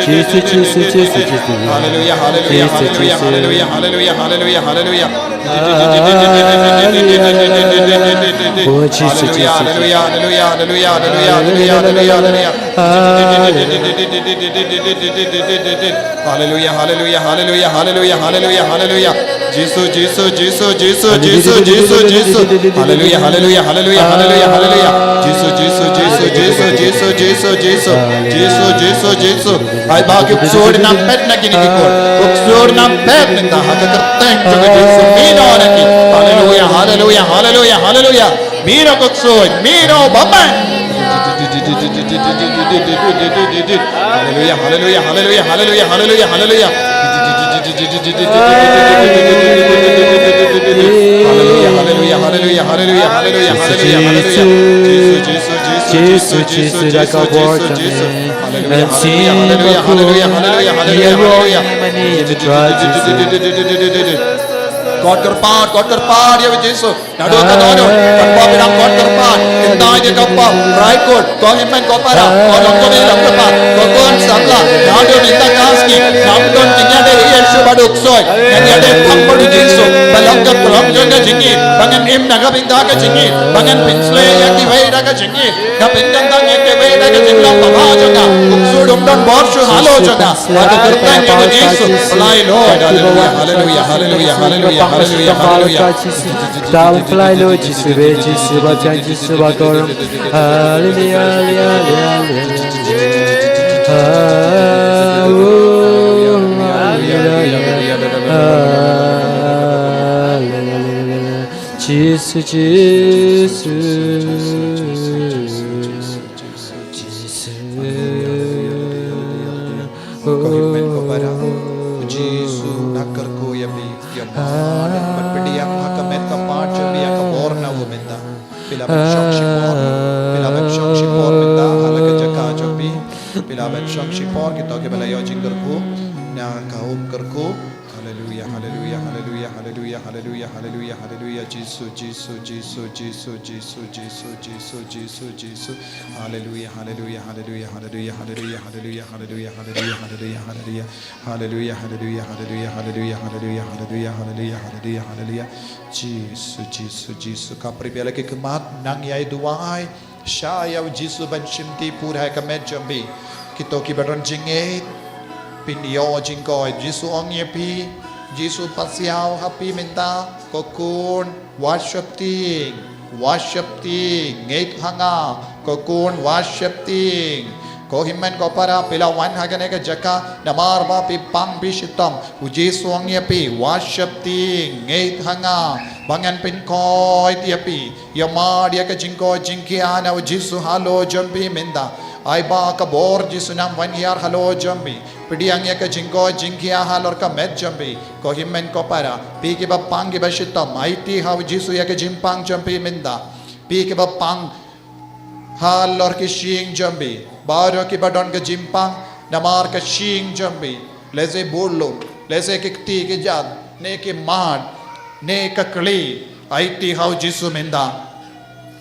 Jisu, Jisu, Jisu, Jisu. Haleluya, haleluya, haleluya, haleluya, haleluya, haleluya, haleluya. Oh, Jisu, Jisu, Jisu. Haleluya, haleluya, haleluya, haleluya, haleluya, haleluya, haleluya. Haleluya, haleluya, haleluya, haleluya, haleluya, haleluya. Jisu, Jisu, Jisu, Jisu, Jisu, Jisu, Jisu. Haleluya, haleluya, haleluya, haleluya, haleluya. Jisu, Jisu, Jisu, Jisu, Jisu, Jisu, Jisu. Jisu, Jisu, Jisu. Ai ba ki ksuid nang phet na kine ki khun. Ksuid nang phet mynta ha ka kyrteng jong ka Jisu. Mih noh na ki. Haleluya, haleluya, haleluya, haleluya. Mih noh ka ksuid, mih noh bamai. Haleluya, haleluya, haleluya, haleluya, haleluya, haleluya. Haleluya, haleluya. Haleluya, haleluya, haleluya, haleluya. Jisu, Jisu, Jisu, Jisu, Jisu, Jisu, Jisu, Jisu. Haleluya, haleluya, haleluya, haleluya, haleluya, haleluya, haleluya. Kot kyrpad, kot kyrpad ïa u Jisu. Naduh ka dohnud, katba phi dang kot kyrpad, kyntait ïa ka Kpa, rai kut, ko hynmen ko para, ko don ko bym don kyrpad, ko khun samla, naduh mynta ka sngi, ngam don jingïadei ïa shuh bad u ksoi, ngan ïadei bha bad u Jisu, ba long ka tyrwa jong ka jingïeit, ba ngan im na ka bynta ka jingïeit, ba ngan pynsleh ïa kiwei da ka jingïeit, ngan pynkyntang ïa kiwei da ka jinglong babha jong nga, u Jisu um don bor shuh halor jong nga, ha ka kyrteng jong u Jisu, pynlait Lord, haleluya, haleluya, haleluya, haleluya, haleluya, haleluya. Tam pynlait Lord Jisu, be Jisu, ba thiang Jisu, ba kor. Haleluya, haleluya, haleluya. Haleluya, haleluya, haleluya. Jisu, Jisu. Ko hynmen ko para, u Jisu u nang kyrkhu ïa phi, ïa ma, bad pdiang ha ka met ka pat jong phi ïa ka bor na u mynta. Phi lah ban shong shipor, phi lah ban shong shipor mynta ha la ka jaka jong phi. Phi lah ban shong shipor, kito kiba la ïoh jingkyrkhu na ka um kyrkhu. Haleluya, haleluya, haleluya, haleluya, haleluya, haleluya, haleluya. Jisu, Jisu, Jisu, Jisu, Jisu, Jisu, Jisu, Jisu, Jisu. Haleluya, haleluya, haleluya, haleluya, haleluya, haleluya, haleluya, haleluya, haleluya, haleluya. Haleluya, haleluya, haleluya, haleluya, haleluya, haleluya, haleluya, haleluya, haleluya. Jisu, Jisu, Jisu. Khapri phi la ki khmat, nang ïai duwai. Shah ïa u Jisu ban shimti pud ha ka met jong phi. Kito kiba don jingngeit, phin ïoh jingkoit. Jisu ong ïa phi, Jisu pasiaw ha phi mynta, ko khun, wat sheptieng, wat sheptieng, ngeit ha nga, ko khun, wat sheptieng. Ko hynmen ko para, phi la wan ha kane ka jaka, namar ba phi pang phi shitom, u Jisu ong ïa phi, wat sheptieng, ngeit ha nga, ba ngan pynkoit ïa phi. Ïa mad ïa ka jingkoit jingkhiah na u Jisu halor jong phi mynta. Ai ba ka bor Jisu nang wan hiar halor jong phi. Pdiang ïa ka jingkoit jingkhiah halor ka met jong phi. Ko hynmen ko para, phi kiba pang kiba shitom, aiti ha u Jisu ïa ka jingpang jong phi mynta. Phi kiba pang halor ki shyieng jong phi. Baroh kiba don ka jingpang namar ka shyieng jong phi. Lehse bun lum, lehse ki kti ki jat, ne ki mad, ne ka kli, aiti ha u Jisu mynta.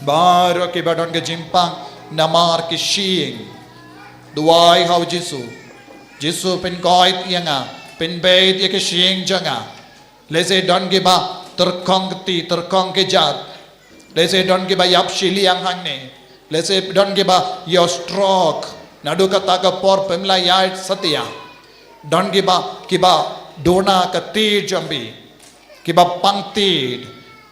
Baroh kiba don ka jingpang namar ki shyieng, duwai ha u Jisu. Jisu, pynkoit ïa nga, pynbeit ïa ki shyieng jong nga. Lehse don kiba tyrkhong kti, tyrkhong ki jat. Lehse don kiba ïap shiliang hangne. Lehse don kiba ïoh stroke. Naduh kata ka por phim lah ïaid satia. Don kiba, kiba duna ka tied jong phi. Kiba pang tied.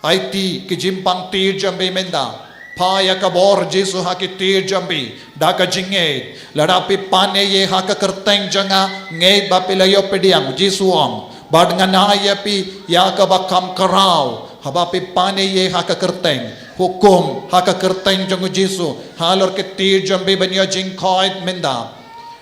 Aiti ki jingpang tied jong phi mynta. Phah ïa ka bor Jisu ha ki tied jong phi. Da ka jingngeit. Lada phi pan ïa ha ka kyrteng jong nga. Ngeit ba phi la ïoh pdiang. Jisu ong. Bad ngan ai ïa phi ïa kaba kham khraw. Haba phi pan ïa ha ka kyrteng. Hukum ha ka kyrteng jong u Jisu. Halor ki tied jong phi ban ïoh jingkoit mynta.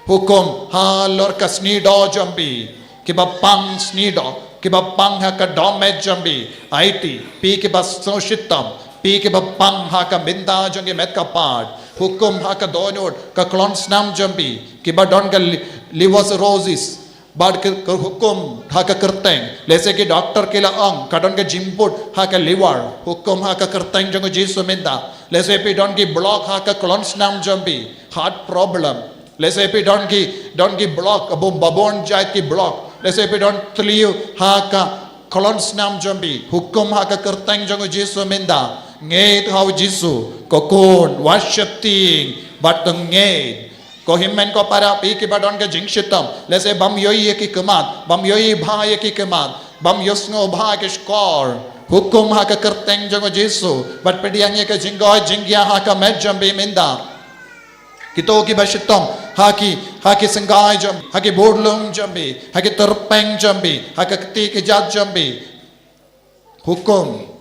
Hukum halor ka sniewdoh jong phi. Kiba pang sniewdoh, kiba pang ha ka dohmed jong phi, aiti, phi kiba sngewshitom, phi kiba pang ha ka bynta jong ki met ka pat, hukum ha ka dohnud, ka klong snam jong phi, kiba don ka li-, liver cirrhosis, bad ka, ka hukum ha ka kyrteng, lehse ki doktor ki la ong, ka don ka jingput ha ka liver, hukum ha ka kyrteng jong u Jisu mynta, lehse phi don ki block ha ka klong snam jong phi, heart problem, Lehse phi don ki, don ki block, ba bun, ba bun jait ki block. Lehse phi don thliew ha ka klong snam jong phi. Hukum ha ka kyrteng jong u Jisu mynta. Ngeit ha u Jisu. Ko khun, wat sheptieng, bad to ngeit. Ko hynmen ko para, phi kiba don ka jingshitom. Lehse bym ïohi ïa ki khmat, bym ïohi bha ïa ki khmat, bym ïohsngew bha ïa ki shkor. Hukum ha ka kyrteng jong u Jisu. Bad pdiang ïa ka jingkoit jingkhiah ha ka met jong phi mynta. Kito kiba shitom, ha ki, ha ki syngkai jong phi, ha ki budlong jong phi, ha ki tyrpeng jong phi, ha ka kti kjat jong phi. Hukum.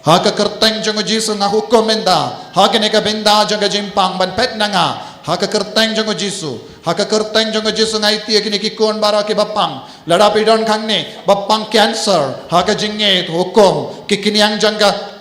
Ha ka kyrteng jong u Jisu nga hukum mynta. Ha kane ka bynta jong ka jingpang ban peit na nga. Ha ka kyrteng jong u Jisu. Ha ka kyrteng jong u Jisu nga aiti ïa kine ki khun baroh kiba pang. Lada phi don hangne, ba pang cancer. Ha ka jingngeit hukum. Ki khñiang jong ka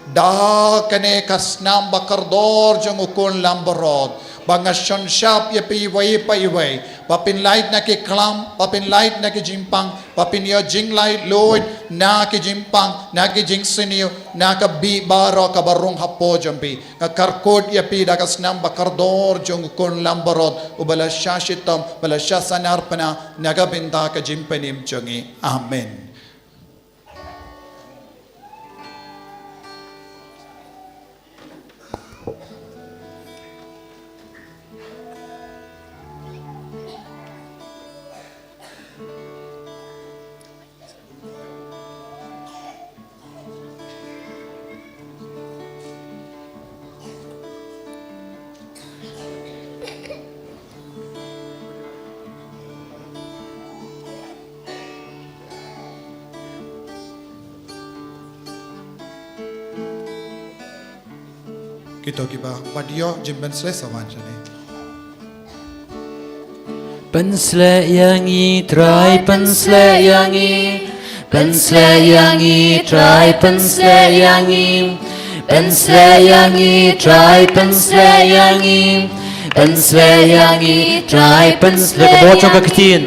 Da kane ka snam ba kordor jong u khun lambarot, ba nga shon shap ïa phi iwei pa iwei, ba phin lait na ki klam, ba phin lait na ki jingpang, ba phin ïoh jinglait luid na ki jingpang, na ki jingsniew, na ka bih baroh kaba rung hapoh jong phi. Nga kyrkhu ïa phi da ka snam ba kordor jong u khun lambarot, uba la shah shitom, ba la shah sanar pynah, na ka bynta ka jingpynim jong ngi. Amen. Kito kiba, ba ïoh jingpynsleh sa wan shane. Pynsleh ïa ngi Trai, pynsleh ïa ngi. Pynsleh ïa ngi Trai, pynsleh ïa ngi. Pynsleh ïa ngi Trai, pynsleh ïa ngi. Pynsleh ïa ngi Trai, pynsleh. Ka bor jong ka ktien.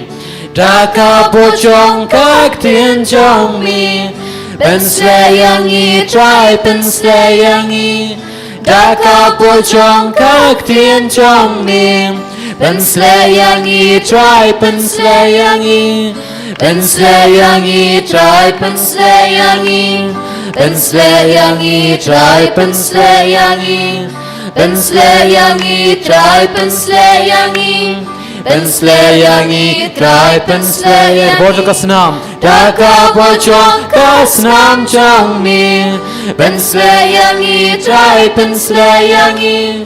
Da ka bor jong ka ktien jong me. Pynsleh ïa ngi Trai, pynsleh ïa ngi. Da ka bor jong ka ktien jong me. Pynsleh ïa ngi Trai, pynsleh ïa ngi. Pynsleh ïa ngi Trai, pynsleh ïa ngi. Pynsleh ïa ngi Trai, pynsleh ïa ngi. Pynsleh ïa ngi Trai, pynsleh ïa ngi. Pynsleh ïa ngi Trai, pynsleh ïa ngi. Bor jong ka snam. Da ka bor jong ka snam jong me. Pynsleh ïa ngi Trai, pynsleh ïa ngi.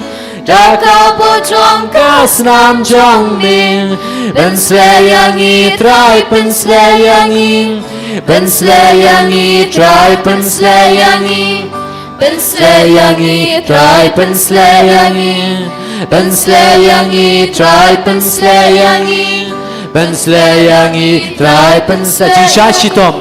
Da ka bor jong ka snam jong me. Pynsleh ïa ngi Trai, pynsleh ïa ngi. Pynsleh ïa ngi Trai, pynsleh ïa ngi. Pynsleh ïa ngi Trai, pynsleh ïa ngi. Pynsleh ïa ngi Trai, pynsleh ïa ngi. Pynsleh ïa ngi Trai, pynsleh. Jingshah shitom.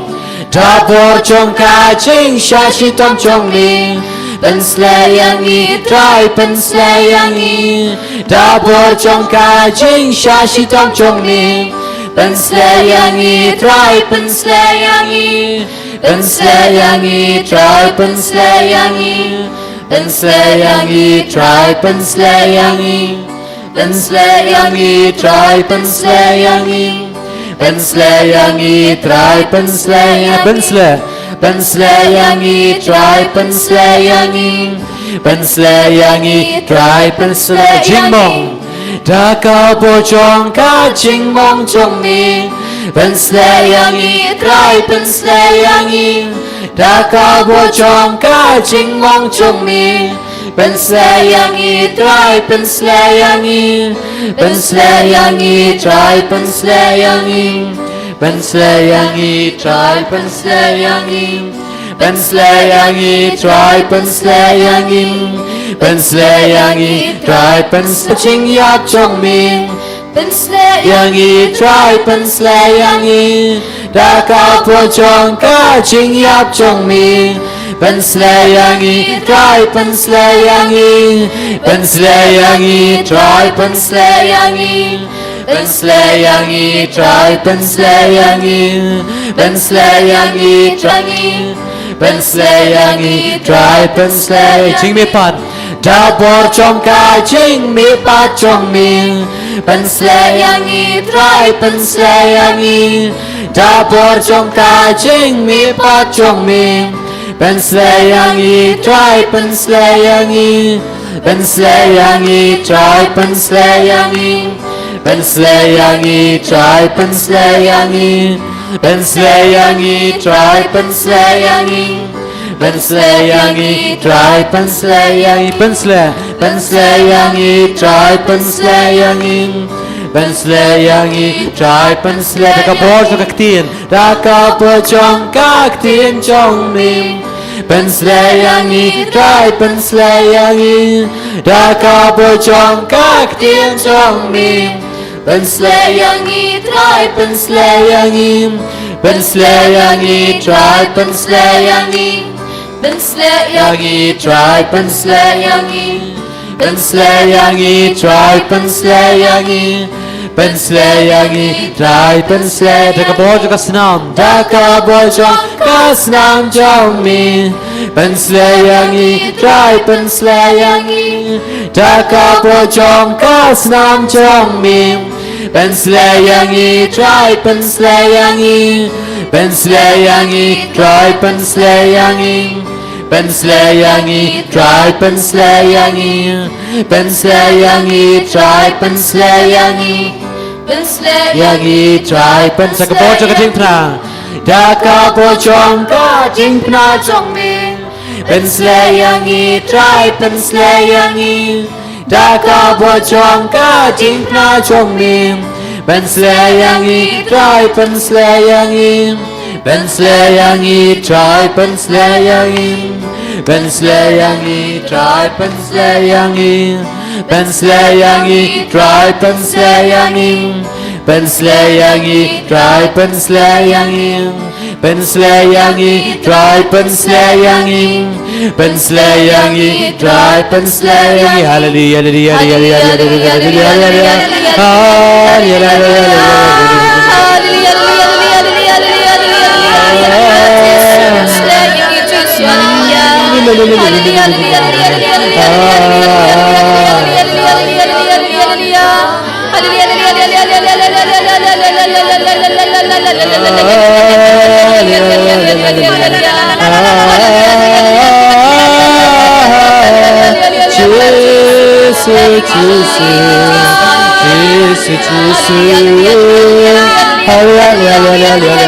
Da bor jong ka jingshah shitom jong me. Pynsleh ïa ngi Trai, pynsleh ïa ngi. Da bor jong ka jingshah shitom jong me. Pynsleh ïa ngi Trai, pynsleh ïa ngi. Pynsleh ïa ngi Trai, pynsleh ïa ngi. Pynsleh ïa ngi Trai, pynsleh ïa ngi. Pynsleh ïa ngi Trai, pynsleh ïa ngi. Pynsleh ïa ngi Trai, pynsleh ïa ngi. Pynsleh. Pynsleh ïa ngi Trai, pynsleh ïa ngi. Pynsleh ïa ngi Trai, pynsleh ïa ngi. Jingmong. Da ka bor jong ka jingmong jong me. Pynsleh ïa ngi Trai, pynsleh ïa ngi. Da ka bor jong ka jingmong jong me. Pynsleh ïa ngi Trai, pynsleh ïa ngi. Pynsleh ïa ngi Trai, pynsleh ïa ngi. Pynsleh ïa ngi Trai, pynsleh ïa ngi. Pynsleh ïa ngi Trai, pynsleh ïa ngi. Pynsleh ïa ngi Trai, pynsleh jingïap jong me. Pynsleh ïa ngi Trai, pynsleh ïa ngi. Da ka bor jong ka jingïap jong me. Pynsleh ïa ngi Trai, pynsleh ïa ngi. Pynsleh ïa ngi Trai, pynsleh ïa ngi. Pynsleh ïa ngi Trai, pynsleh ïa ngi. Pynsleh ïa ngi Trai, pynsleh ïa ngi Trai, pynsleh. Jingmihpat. Da bor jong ka jingmihpat jong me. Pynsleh ïa ngi Trai, pynsleh ïa ngi. Da bor jong ka jingmihpat jong me. Pynsleh ïa ngi Trai, pynsleh ïa ngi. Pynsleh ïa ngi Trai, pynsleh ïa ngi. Pynsleh ïa ngi Trai, pynsleh ïa ngi. Pynsleh ïa ngi Trai, pynsleh ïa ngi. Pynsleh ïa ngi Trai, pynsleh ïa ngi. Pynsleh. Pynsleh ïa ngi Trai, pynsleh ïa ngi. Pynsleh ïa ngi Trai, pynsleh. Da ka bor jong ka ktien. Da ka bor jong ka ktien jong me. Pynsleh ïa ngi Trai, pynsleh ïa ngi. Da ka bor jong ka ktien jong me. Pynsleh ïa ngi Trai, pynsleh ïa ngi. Pynsleh ïa ngi Trai, pynsleh ïa ngi. Pynsleh ïa ngi Trai, pynsleh ïa ngi. Pynsleh ïa ngi Trai, pynsleh ïa ngi. Pynsleh ïa ngi Trai, pynsleh. Da ka bor jong ka snam, da ka bor jong ka snam jong me. Pynsleh ïa ngi Trai, pynsleh ïa ngi. Da ka bor jong ka snam jong me. Pynsleh ïa ngi Trai, pynsleh ïa ngi. Pynsleh ïa ngi Trai, pynsleh ïa ngi. Pynsleh ïa ngi Trai, pynsleh ïa ngi. Pynsleh ïa ngi Trai, pynsleh ïa ngi. Pynsleh ïa ngi Trai, pynsleh. Da ka bor jong ka jingpynah, da ka bor jong ka jingpynah jong me. Pynsleh ïa ngi Trai, pynsleh ïa ngi. Da ka bor jong ka jingpynah jong me. Pynsleh ïa ngi Trai, pynsleh ïa ngi. Pynsleh ïa ngi Trai, pynsleh ïa ngi. Pynsleh ïa ngi Trai, pynsleh ïa ngi. Pynsleh ïa ngi Trai, pynsleh ïa ngi. Pynsleh ïa ngi Trai, pynsleh ïa ngi. Pynsleh ïa ngi Trai, pynsleh ïa ngi. Pynsleh ïa ngi Trai, pynsleh ïa ngi. Haleluya, haleluya, haleluya, haleluya, haleluya, haleluya. Haleluya, haleluya, haleluya, haleluya, haleluya, haleluya. Haleluya, haleluya, haleluya, haleluya. Jisu, Jisu, Jisu, Jisu. Haleluya, haleluya, haleluya, haleluya.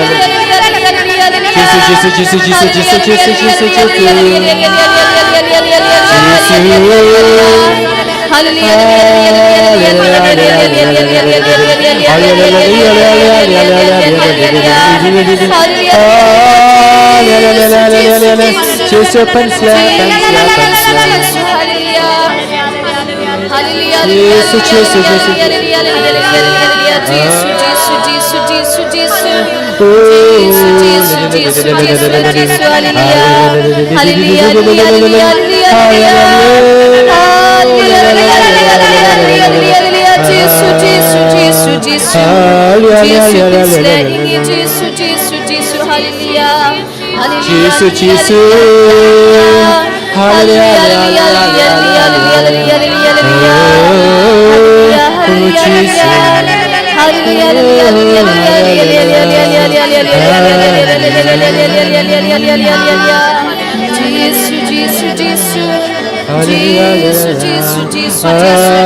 Jisu, Jisu, Jisu, Jisu, Jisu, Jisu. Jisu. Haleluya. Jisu, pynsleh, pynsleh, pynsleh. Jisu, Jisu, Jisu, Jisu. Jisu, Jisu, Jisu, Jisu, Jisu. Jisu, Jisu, Jisu, Jisu, Jisu, haleluya. Haleluya, haleluya, haleluya, haleluya. Haleluya, haleluya, haleluya, haleluya, haleluya. Jisu, Jisu, Jisu, Jisu. Jisu, pynsleh ïa ngi, Jisu, Jisu, Jisu, haleluya. Haleluya, Jisu, Jisu. Haleluya, haleluya, haleluya, haleluya, haleluya. Haleluya, haleluya, haleluya. Haleluya, haleluya, haleluya. Jisu, Jisu, Jisu. Jisu, Jisu, Jisu, Jisu, Jisu.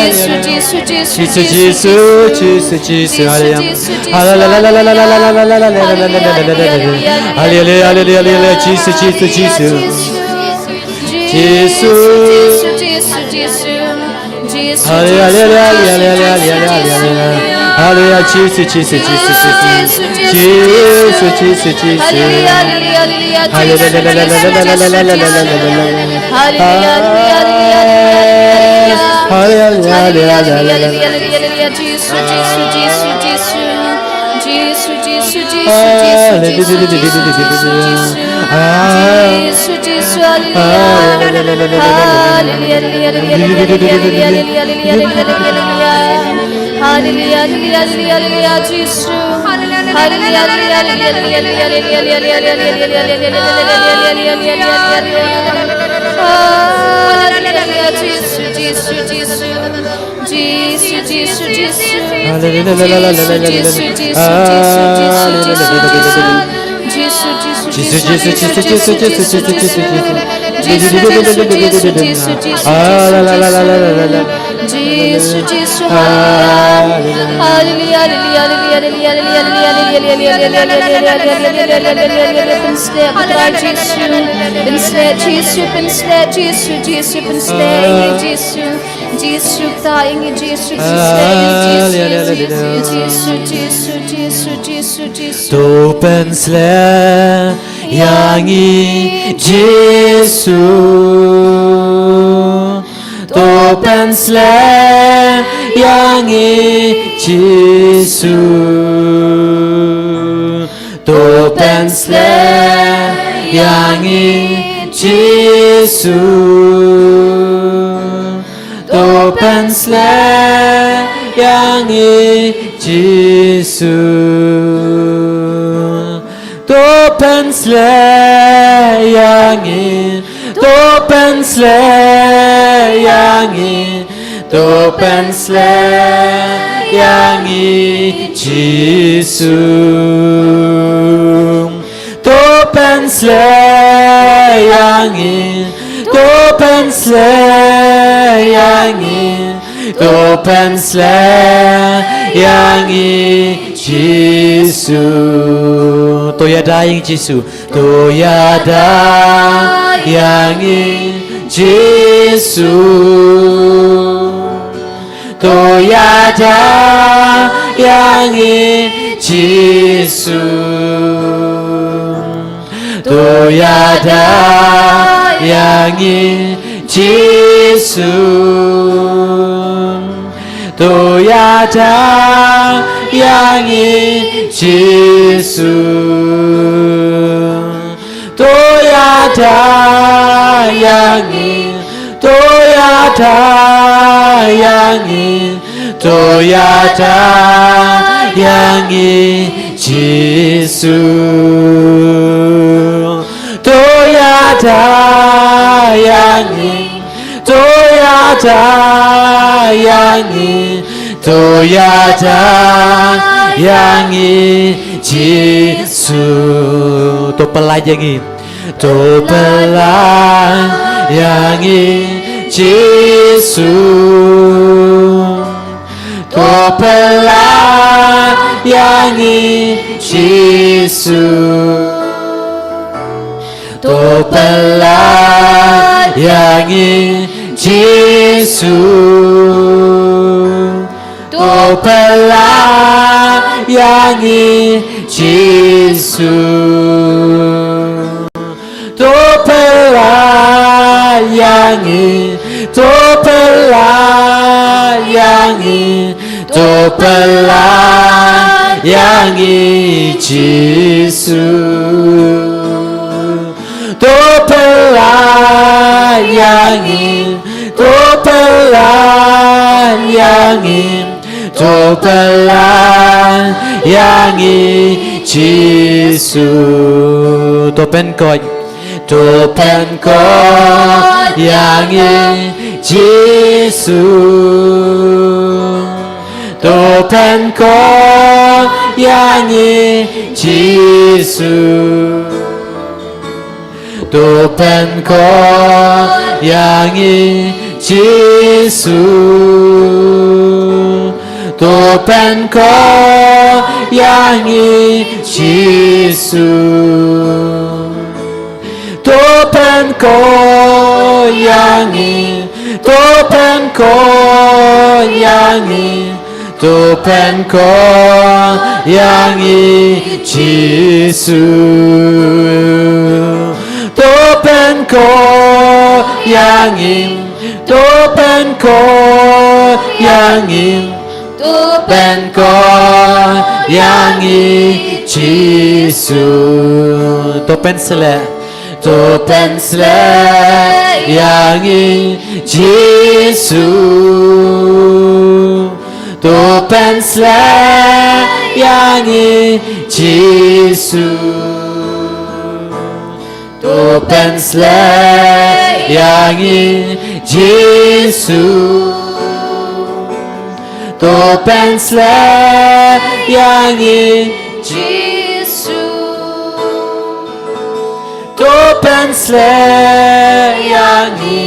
Jisu, Jisu, Jisu, Jisu, Jisu. Jisu, Jisu, Jisu, Jisu, haleluya. Jisu, Jisu, haleluya, haleluya, haleluya, haleluya. Jisu, Jisu, Jisu. Jisu, Jisu, Jisu, Jisu. Jisu, haleluya, Jisu, haleluya, Jisu, haleluya, Jisu, haleluya. Haleluya, Jisu, Jisu, Jisu, Jisu. Jisu, Jisu, Jisu. Haleluya, haleluya, haleluya, Jisu, Jisu, Jisu, Jisu. Haleluya, haleluya, haleluya, haleluya, haleluya. Haleluya, haleluya, haleluya, haleluya, haleluya. Jisu, Jisu, Jisu, Jisu. Jisu, Jisu, Jisu, Jisu, Jisu, Jisu, Jisu. Jisu, Jisu, haleluya. Haleluya, haleluya, haleluya, haleluya. Haleluya, haleluya, haleluya, haleluya, Jisu. Haleluya, haleluya, haleluya, haleluya, haleluya. Haleluya, Jisu, Jisu, Jisu. Jisu, Jisu, Jisu. Jisu, Jisu, Jisu, Jisu, Jisu, Jisu. Jisu, Jisu, Jisu, Jisu, Jisu, Jisu, Jisu. Jisu, Jisu, Jisu, Jisu, Jisu, Jisu. Jisu, Jisu, haleluya. Haleluya, haleluya, haleluya, haleluya. Pynsleh, pynsleh, Jisu. Pynsleh, Jisu, pynsleh, Jisu, Jisu, pynsleh, Jisu. Jisu, kata ïa ngi, Jisu, Jisu, Jisu, Jisu, Jisu, Jisu, Jisu, Jisu, Jisu. To pynsleh ïa ngi, Jisu. To pynsleh ïa ngi, Jisu. To pynsleh ïa ngi Jisu. To pynsleh ïa ngi Jisu. To pynsleh ïa ngi, to pynsleh ïa ngi, to pynsleh ïa ngi Jisu. To pynsleh ïa ngi, to pynsleh ïa ngi, to pynsleh ïa ngi Jisu. To ïada ïa ngi Jisu. To ïada ïa ngi Jisu. To ïada ïa ngi Jisu. To ïada ïa ngi Jisu. To ïada ïa ngi Jisu. To ïada ïa ngi, to ïada ïa ngi, to ïada ïa ngi Jisu. To ïada ïa ngi, to ïada ïa ngi, to ïada ïa ngi Jisu. To pynlait ïa ngi, to pynlait ïa ngi Jisu. To pynlait ïa ngi Jisu. To pynlait ïa ngi Jisu. To pynlait ïa ngi Jisu. To pynlait ïa ngi, to pynlait ïa ngi, to pynlait ïa ngi Jisu. To pynlait ïa ngi, to pynlait ïa ngi, to pynlait ïa ngi Jisu. To pynkoit, to pynkoit ïa ngi Jisu. To pynkoit ïa ngi Jisu. To pynkoit ïa ngi Jisu. To pynkoit ïa ngi Jisu. To pynkoit ïa ngi, to pynkoit ïa ngi, to pynkoit ïa ngi Jisu. To pynkoit ïa ngi, to pynkoit ïa ngi, to pynkoit ïa ngi Jisu. To pynsleh, to pynsleh ïa ngi Jisu. To pynsleh ïa ngi Jisu. To pynsleh ïa ngi Jisu. To pynsleh ïa ngi Jisu. To pynsleh ïa ngi,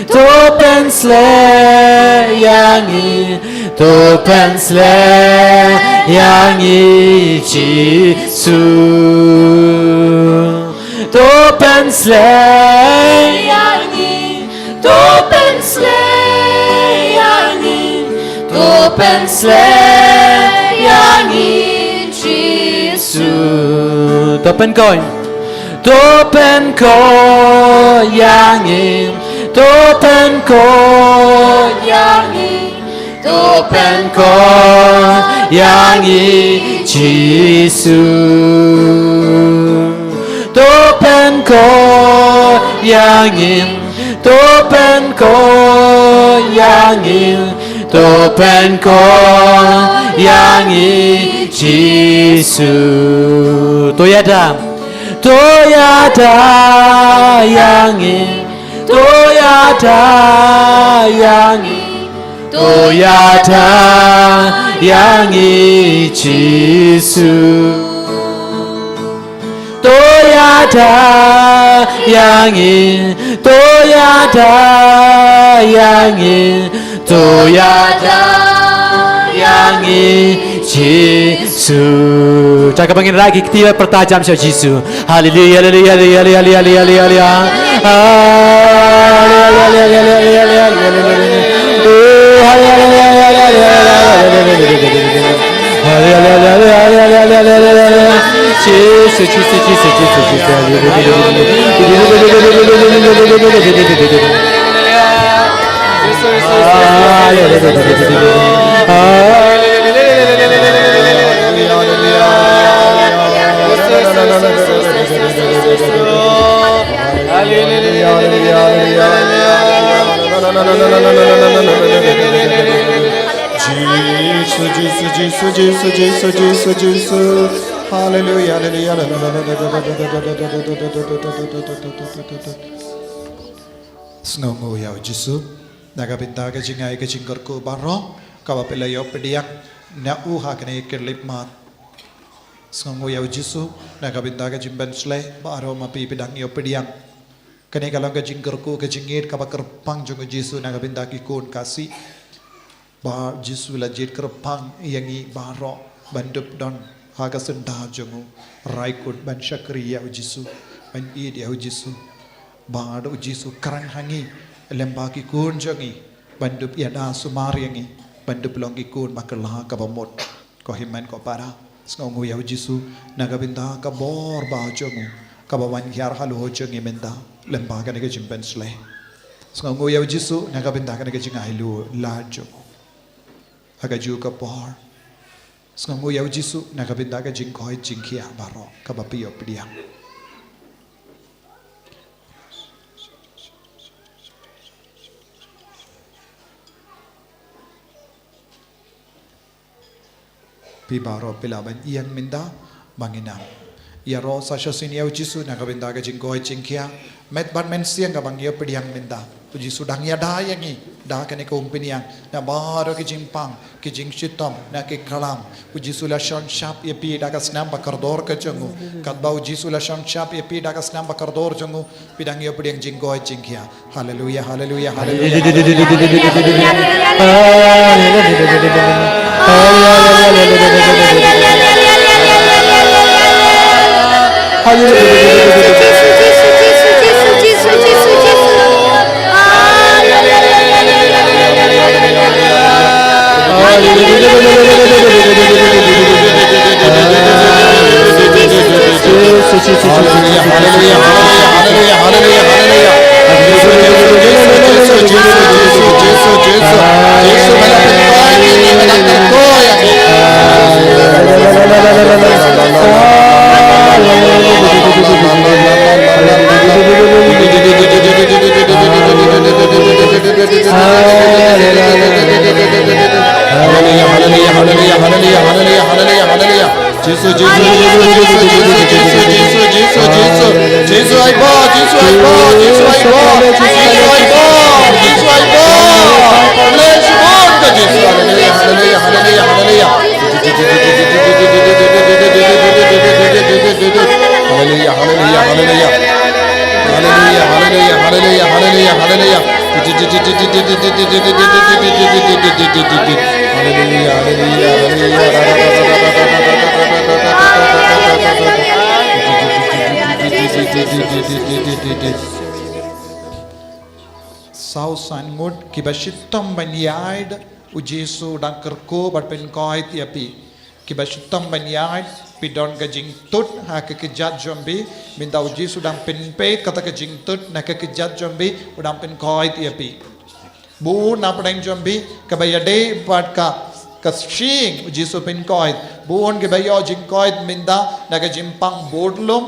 to pynsleh ïa ngi, to pynsleh ïa ngi Jisu. To pynsleh ïa ngi, to pynsleh ïa ngi, to pynsleh ïa ngi Jisu. To pynkoit, to pynkoit ïa ngi, to pynkoit ïa ngi, to pynkoit ïa ngi Jisu. To pynkoit To ïa ngi, to pynkoit ïa ngi, to pynkoit ïa ngi Jisu. To ïada, to ïada ïa ngi, to ïada ïa ngi, to ïada ïa ngi Jisu. To ïada ïa ngi, to ïada ïa ngi, to ïada ïa ngi Jisu. Te kaba ngin rah ki kti, pyrta jam sha Jisu. Haleluya, haleluya, haleluya, haleluya, haleluya, haleluya. Haleluya, haleluya, haleluya, haleluya, haleluya. Oh, haleluya, haleluya, haleluya, haleluya. Haleluya, haleluya, haleluya, haleluya, haleluya. Jisu, Jisu, Jisu, Jisu, Jisu. Haleluya. Jisu, Jisu, Jisu. Haleluya, haleluya. Sngewnguh ïa u Jisu na ka bynta ka jingai ka jingkyrkhu baroh kaba phi la ïoh pdiang na u ha kane ka khyllipmat. Sngewnguh ïa u Jisu na ka bynta ka jingpynshlei baroh ma phi phi dang ïoh pdiang. Kane ka long ka jingkyrkhu ka jingïeit kaba kyrpang jong u Jisu na ka bynta ki khun Khasi. Ba u Jisu la jied kyrpang ïa ngi baroh ban dup don ha ka syndah jong u. Rai kut ban shakri ïa u Jisu, ban ïeit ïa u Jisu. Ba u Jisu kren ha ngi lem bad ki khun jong ngi ban dup ïada sumar ïa ngi ban dup long ki khun ba kylla kaba mut. Ko hynmen ko para, sngewnguh ïa u Jisu na ka bynta ka bor ba u jong u kaba wan hiar halor jong ngi mynta lem bad kane ka jingpynshlei. Sngewnguh ïa u Jisu na ka bynta kane ka jingai lad jong u ha kajuh ka por. Sngewnguh ïa u Jisu na ka bynta ka jingkoit jingkhiah baroh kaba phi ïoh pdiang. Phi baroh phi lah ban ïeng mynta ba ngin ïaroh sa shisien ïa u Jisu na ka bynta ka jingkoit jingkhiah. Met bad mynsiem kaba ngi ïoh pdiang mynta, u Jisu dang ïada ïa ngi da kane ka umphniang na baroh ki jingpang, ki jingshitom, na ki klam. U Jisu la shon shap ïa phi da ka snam ba kordor ka jong u. Katba u Jisu la shon shap ïa phi da ka snam ba kordor jong u, phi dang ïoh pdiang jingkoit jingkhiah. Haleluya, haleluya, haleluya. Haleluya, haleluya, haleluya, haleluya, haleluya, haleluya. Jisu, Jisu, Jisu. Haleluya, haleluya, haleluya, haleluya, haleluya, haleluya, haleluya. Jisu, Jisu, Jisu, Jisu. Jisu aiba, Jisu aiba, Jisu aiba. Jisu aiba, Jisu aiba. Bless God, Jisu. Haleluya, haleluya, haleluya, haleluya. Haleluya, haleluya, haleluya. Haleluya, haleluya, haleluya, haleluya, haleluya. Haleluya, haleluya, haleluya, haleluya. Saw san ngut kiba shitom ban ïaid, u Jisu u dang kyrkhu bad pynkoit ïa phi. Kiba shitom ban ïaid, phi don ka jingtut ha ka kjat jong phi, mynta u Jisu u dang pynpeit kata ka jingtut na ka kjat jong phi, u dang pynkoit ïa phi. Bun na pdeng jong phi kaba ïadei bad ka, ka shyieng, u Jisu u pynkoit. Bun kiba ïoh jingkoit mynta na ka jingpang budlum,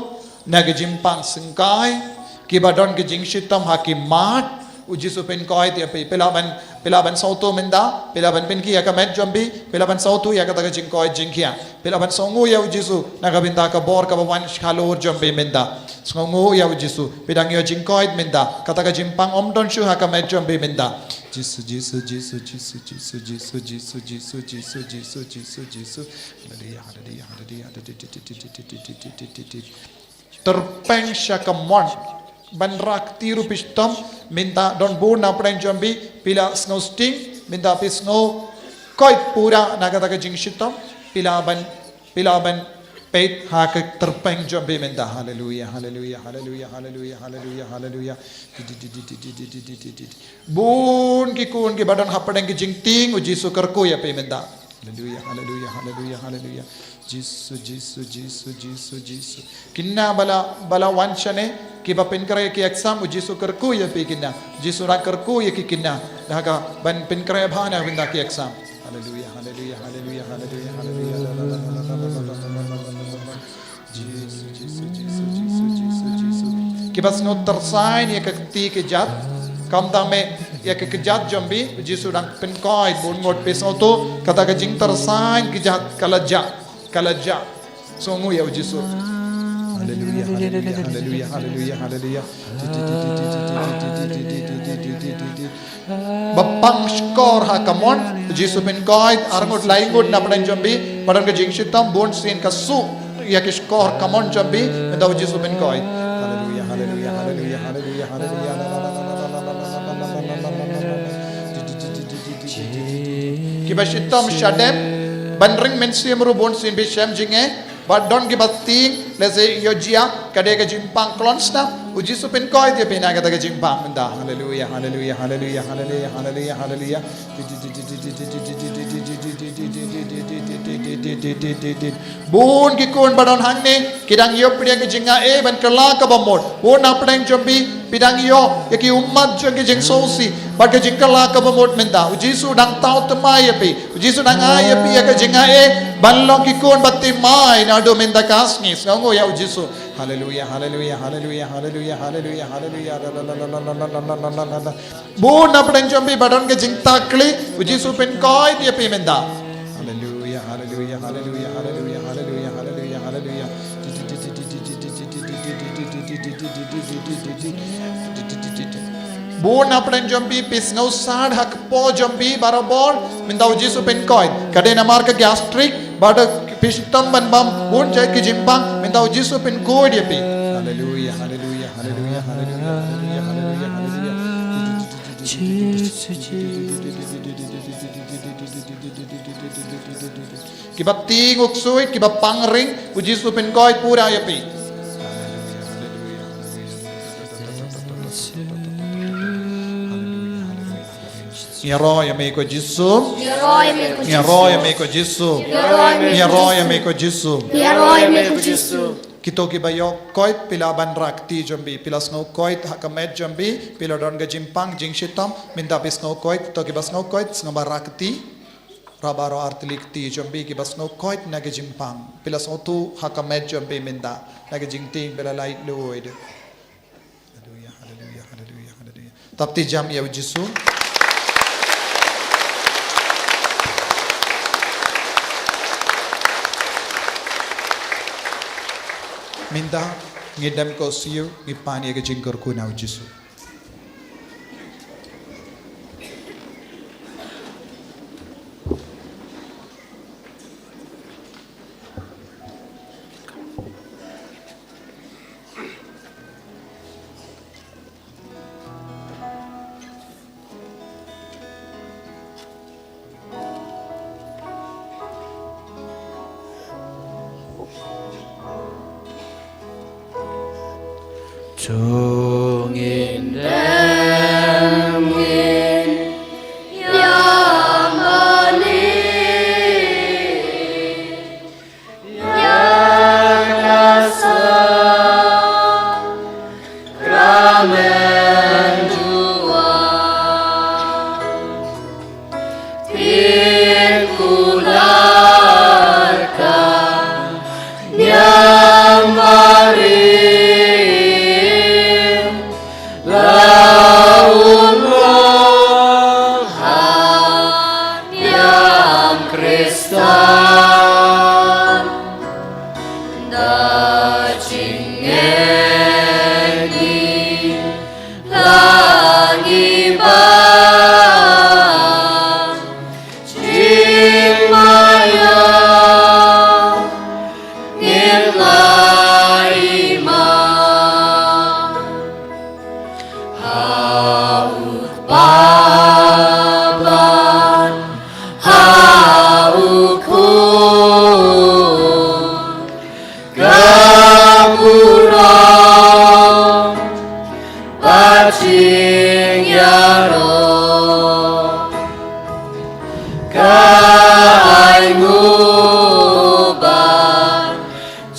na ka jingpang syngkai, kiba don ka jingshitom ha ki mat, u Jisu u pynkoit ïa phi. Phi lah ban, phi lah ban sngewthuh mynta, phi lah ban pynkhih ïa ka met jong phi, phi lah ban sngewthuh ïa kata ka jingkoit jingkhiah. Phi lah ban sngewnguh ïa u Jisu na ka bynta ka bor kaba wan sha halor jong phi mynta. Sngewnguh ïa u Jisu, phi dang ïoh jingkoit mynta, kata ka jingpang ym don shuh ha ka met jong phi mynta. Jisu, Jisu, Jisu. Haleluya, haleluya, haleluya, haleluya. Tyrpeng sha ka mon. Ban rah kti ruh phi shitom, mynta don bun na pdeng jong phi, phi la sngew sting, mynta phi sngew koit pura na kata ka jingshitom, phi lah ban, phi lah ban peit ha ka tyrpeng jong phi mynta. Haleluya, haleluya, haleluya, haleluya, haleluya, haleluya. Bun ki khun kiba don hapdeng ki jingtieng, u Jisu kyrkhu ïa phi mynta. Haleluya, haleluya, haleluya, haleluya. Jisu, Jisu, Jisu, Jisu, Jisu. Kine ba la, ba la wan shane, kiba pynkhreh ki exam, u Jisu kyrkhu ïa phi kine. Jisu ruh kyrkhu ïa ki kine. Da ka ban pynkhreh bha na bynta ki exam. Haleluya, haleluya, haleluya, haleluya, haleluya. Jisu, Jisu, Jisu, Jisu, Jisu, Jisu. Kiba sngew tyrsain ïa ka kti ka jait. Khamtam eh ïa ka kjat jong phi, u Jisu dang pynkoit, bun ngut phi sngewthuh kata ka jingtyrsain ka jait, ka la jah, ka la jah. Sngewnguh ïa u Jisu. Haleluya, haleluya, haleluya, haleluya, haleluya. Ba pang shkor ha ka mon, u Jisu pynkoit, arngut laingut na pdeng jong phi, ba don ka jingshitom, bun sien ka suk ïa ki shkor ka mon jong phi, mynta u Jisu pynkoit. Haleluya, haleluya, haleluya, haleluya, haleluya. Kiba shitom shadem, ban ring mynsiem ruh bun sien phi shem jingeh, ba don kiba tieng, lehse ïoh jia, ka dei ka jingpang klon snam, u Jisu pynkoit ïa phi na kata ka jingpang mynta. Haleluya, haleluya, haleluya, haleluya, haleluya, haleluya. Bun ki khun ba don hangne, ki dang ïoh pdiang ki jingaiei ban kylla kaba mut. Bun na pdeng jong phi, phi dang ïoh ïa ki ummat jong ki jingsngewsih bad ki jingkylla kaba mut mynta. U Jisu dang thaw thymmai ïa phi. U Jisu dang ai ïa phi ïa ka jingaiei ban long ki khun ba thymmai naduh mynta ka sngi. Sngewnguh ïa u Jisu. Haleluya, haleluya, haleluya, haleluya, haleluya, haleluya. Bun na pdeng jong phi ba don ka jingtakli, u Jisu pynkoit ïa phi mynta. Haleluya, haleluya, haleluya, haleluya, haleluya, haleluya, haleluya. Bun na pdeng jong phi, phi sngew sad ha kpoh jong phi barabor, mynta u Jisu pynkoit. Ka dei namar ka gastric, ba da phi shitom ban bam bun jait ki jingpang, mynta u Jisu pynkoit ïa phi. Haleluya, haleluya, haleluya, haleluya, haleluya, haleluya, haleluya. Kiba tieng u ksuid, kiba pang ring, u Jisu pynkoit pura ïa phi. Ïaroh ïa me ko Jisu. Ïaroh ïa me ko Jisu. Ïaroh ïa me ko Jisu. Kito kiba ïoh koit, phi lah ban rah kti jong phi, phi lah sngew koit ha ka met jong phi, phi lah don ka jingpang jingshitom, mynta phi sngew koit, kito kiba sngew koit, sngewbha rah kti. Rah baroh artylli kti jong phi, kiba sngew koit na ka jingpang, phi lah sngewthuh ha ka met jong phi mynta, na ka jingtieng phi lah lait luid. Haleluya, haleluya, haleluya, haleluya. Thap kti jam ïa u Jisu. Mynta ngi dem ko siew, ngi pan ïa ka jingkyrkhu na u Jisu. To ngin dem ngin ïa mane ïa ka sakramen jua. Phin kular ka niam Mari. Jingngeit ngi la ngi ba jingmaïa ngin la i ma. Ha u Kpa bad ha u Khun ka burom bad jingïaroh ka ai nguh bad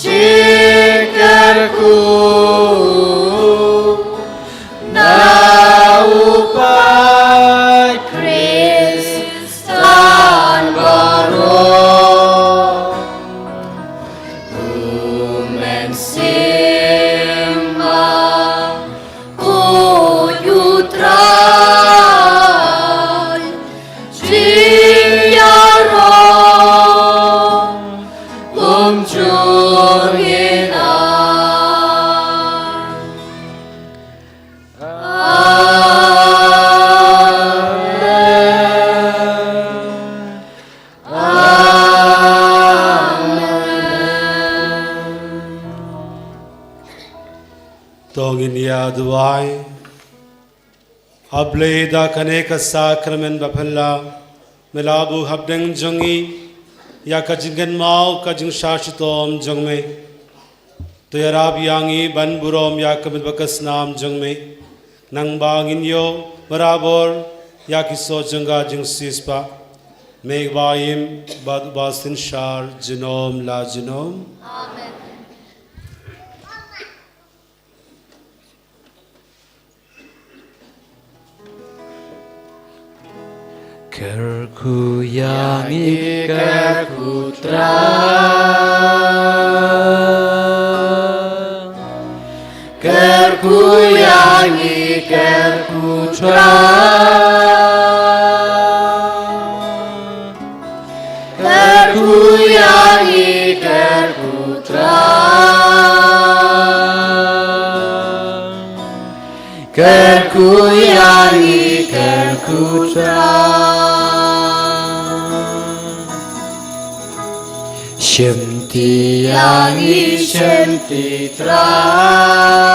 jingkyrkhu na u Paid Khristan baroh. U Mynsiem Bakhuid, U Trai, jingïaroh kumjuh ngin ai. Amen. Amen. To ngin ïa duwai. A Blei, da kane ka sakramen baphylla me la buh hapdeng jong ngi ïa ka jingkynmaw ka jingshah shitom jong me. To ïarap ïa ngi ban burom ïa ka met bad ka snam jong me, nangba ngin ïoh barabor ïa ki soh jong ka jingsiewspah. Me ba im bad ba synshar junom la junom. Amen. Kyrkhu ïa ngi, kyrkhu Trai. Kyrkhu ïa ngi, kyrkhu Trai. Kyrkhu ïa ngi, kyrkhu Trai. Kyrkhu ïa ngi, kyrkhu Trai. Shim ti ïa ngi, shim ti Trai.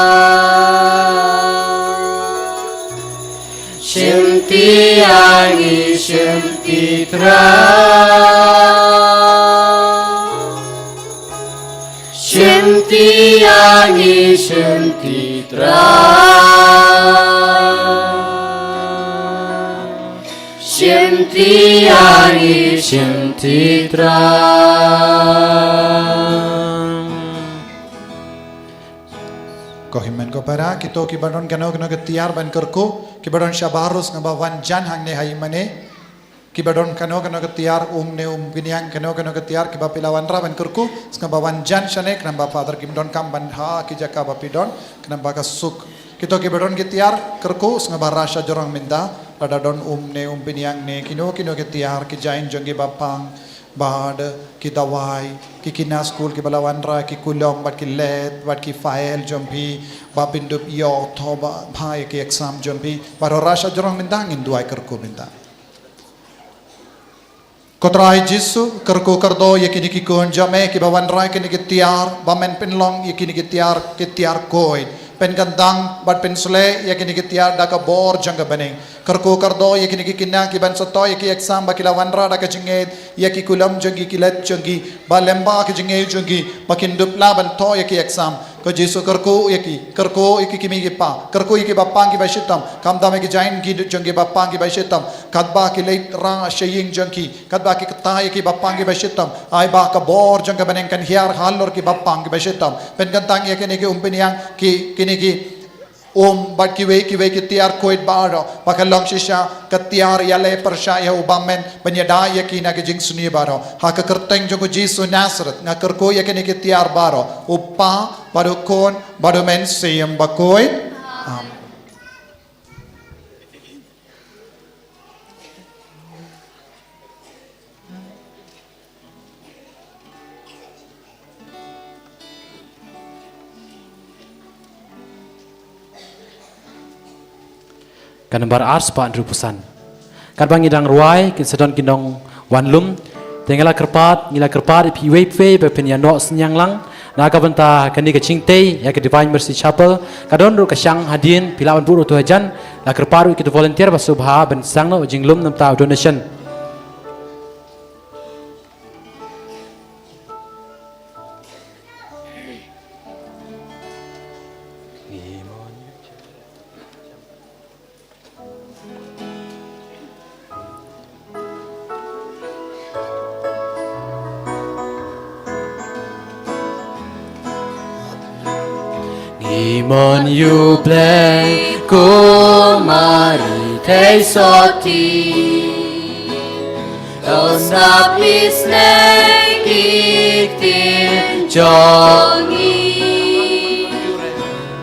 Shim ti ïa ngi, shim ti Trai. Shim ti ïa ngi, shim ti Trai. Shim ti ïa ngi, shim ti Trai. Ko hynmen ko para, kito kiba don kano kano ka tiar ban kyrkhu, kiba don shabar ruh sngewbha wan jan hangne ha ïingmane. Kiba don kano kano ka tiar, um ne um pynïang, kano kano ka tiar kiba phi la wanrah ban kyrkhu, sngewbha wan jan shane, khnang ba Father kim donkam ban ha ki jaka ba phi don, khnang ba ka suk. Kito kiba don ki tiar kyrkhu, sngewbha rah sha jrong mynta, lada don um ne um pynïang ne kino kino ki tiar, ki jain jong ki ba pang, bad ki dawai, ki kine skul kiba la wanrah, ki kulom bad ki leit bad ki file jong phi, ba phin dup ïoh thoh bha ïa ki exam jong phi, bad rah sha jrong mynta, ngin duwai kyrkhu mynta. Ko Trai Jisu, kyrkhu kyrdoh ïa kine ki khun jong me kiba wanrah kine ki tiar, ba men pynlong ïa kine ki tiar ki tiar khuid. Pynkyntang bad pynshlei ïa kine ki tiar da ka bor jong ka bneng. Kyrkhu kyrdoh ïa kine ki khynnah kiban sa thoh ïa ki exam ba ki la wanrah da ka jingngeit ïa ki kulom jong ki, ki leit jong ki, ba lyngba ka jingngeit jong ki ba kin dup lah ban thoh ïa ki exam. Ko Jisu, kyrkhu ïa ki, kyrkhu ïa ki kmie ki kpa, kyrkhu ïa ki ba pang ki ba shitom, khamtam ïa ki jain ki jong ki ba pang ki ba shitom, katba ki leit rah sha ïing jong ki, katba ki kta ïa ki ba pang ki ba shitom, ai ba ka bor jong ka bneng kan hiar halor ki ba pang ki ba shitom. Pynkyntang ïa kine ki um pynïang, ki, kine ki um bad kiwei kiwei ki tiar khuid baroh, ba kan long shisha ka tiar ïaleh pyrshah ïa u bymman, ban ïada ïa ki na ka jingsniew baroh. Ha ka kyrteng jong u Jisu Nasareth nga kyrkhu ïa kine ki tiar baroh, u Kpa bad u Khun bad u Mynsiem Bakhuid. Amen. ka nambar ar spah hynriewphew san. Katba ngi dang rwai, kin sa don ki nongwan lum. Te ngi la kyrpad, ngi la kyrpad ïa phi iwei pa iwei ba phin ïa noh synñiang lang na ka bynta kane ka jingtei ïa ka Divine Mercy Chapel. Ka don ruh ka shang hadien, phi lah ban buh ruh tu hajan. La kyrpad ruh ïa ki volunteer ba sngewbha ban sdang noh jinglum namar u donation. Ngi mon ïa U Blei, ko Mari thei sotti. To sngap isynei ki ktien jong ngi.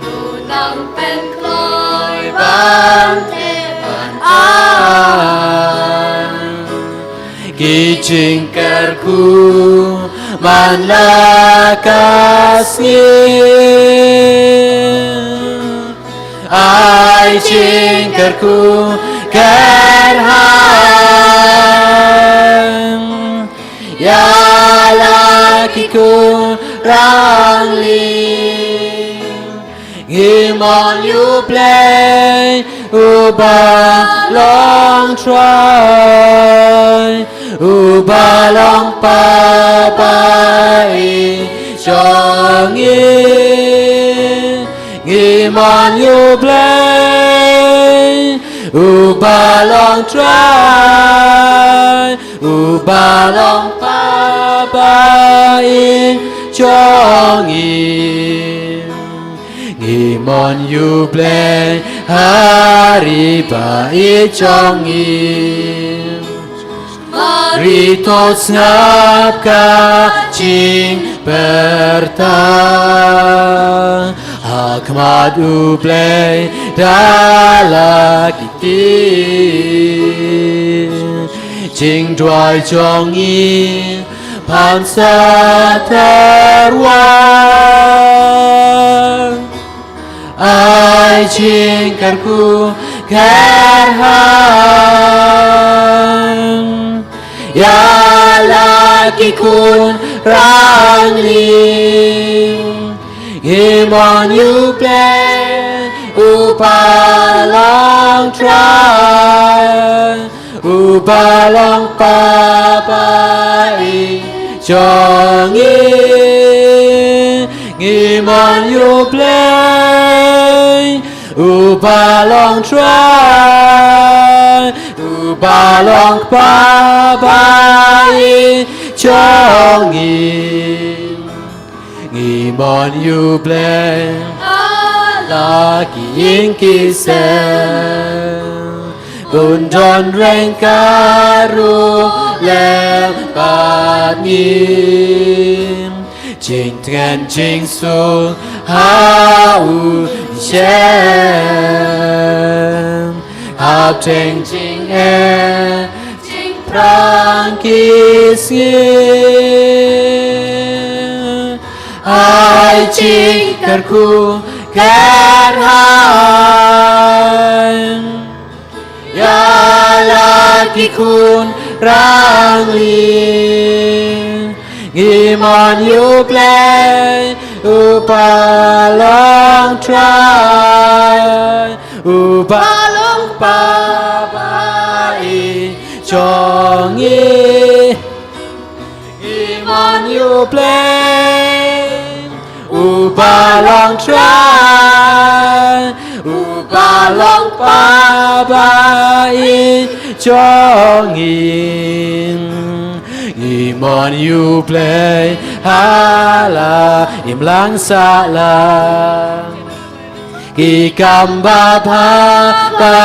To nang pynkloi ban teh ban ai ki jingkyrkhu man la ka sngi. Ai jingkyrkhu kyrhai ïa la ki khun rangli. Ngi mon ïa U Blei uba long Trai, uba long Papa i jong ngi. Ngi mon ïa U Blei uba long Trai, uba long Papa i jong ngi. Ngi mon ïa U Blei ha ri ba i jong ngi. Mari to sngap ka jingpyrta ha khmat U Blei da la ki ktien. Jingduwai jong ngi pan sa tyrwa. Ai jingkyrkhu kyrhai ïa la ki khun rangli. Ngi mon ïa U Blei uba long Trai, uba long Papa i jong ngi. Ngi mon ïa U Blei uba long Trai, uba long Papa i jong ngi. Ngi mon ïa U Blei ha la ki ïing ki sem, bun don ryngkat ruh lem bad ngi. Jingtngen jingsuk ha u Shem, hapdeng jingeh jingpyrshang ki sngi. Ai jingkyrkhu kyrhai ïa la ki khun rangli. Ngi mon ïa U Blei uba long Trai, uba long Papa i jong ngi. Ngi mon ïa U Blei uba long Trai, uba long Papa i jong ngi. Ngi mon ïa U Blei ha la imlang sahlang. Ki kam babha ba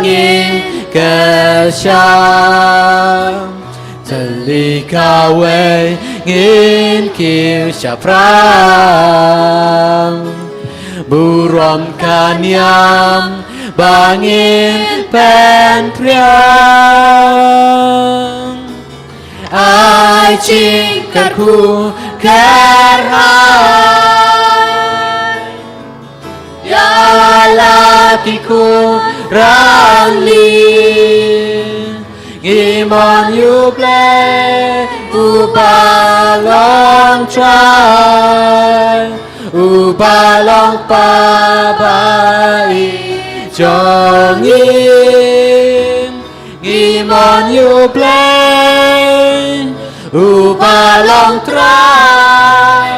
ngin kyrshan, tylli kawei ngin kiew shaphrang. Burom ka niam ba ngin pynphriang. Ai jingkyrkhu kyrhai ïa la ki khun Rangli ngi mon ïa U Blei uba long Trai, uba long Kpa ba ïeit jong ngi. Ngi mon ïa U Blei uba long Trai,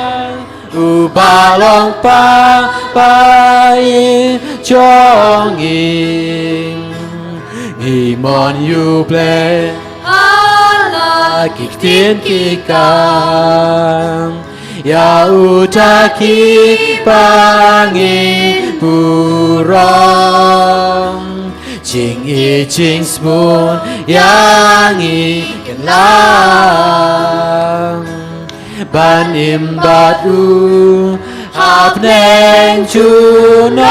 uba long Kpa ba ïeit jong ngi. Ngi mon ïa U Blei ha la ki ktien ki kam, ïa uta ki ba ngi burom. Jingïeit jingsbun ïa ngi kylla ban im bad u ha bneng junom.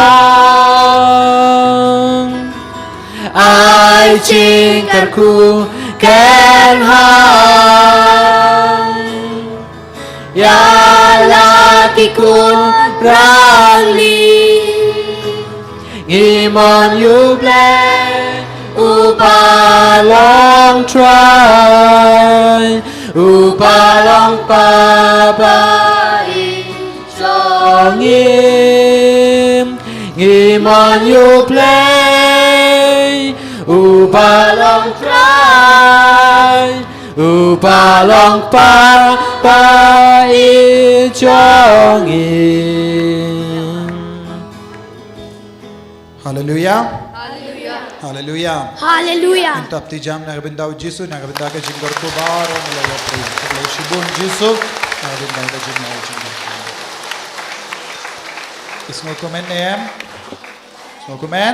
Ai jingkyrkhu kyrhai ïa la ki khun rangli. Ngi mon ïa U Blei uba long Trai, uba long Kpa ba ïeit jong ngi. Ngi mon ïa U Blei uba long Trai, uba long Kpa ba ïeit jong ngi. Haleluya. Haleluya. Haleluya. Haleluya. Ngin tap ti jam na ka bynta U Jisu, na ka bynta ka jingkyrkhu baroh ngi la ïatrei. Khublei shibun Jisu, na ka bynta ka jingkyrkhu. Ki sngew kumne em? Sngew kumne?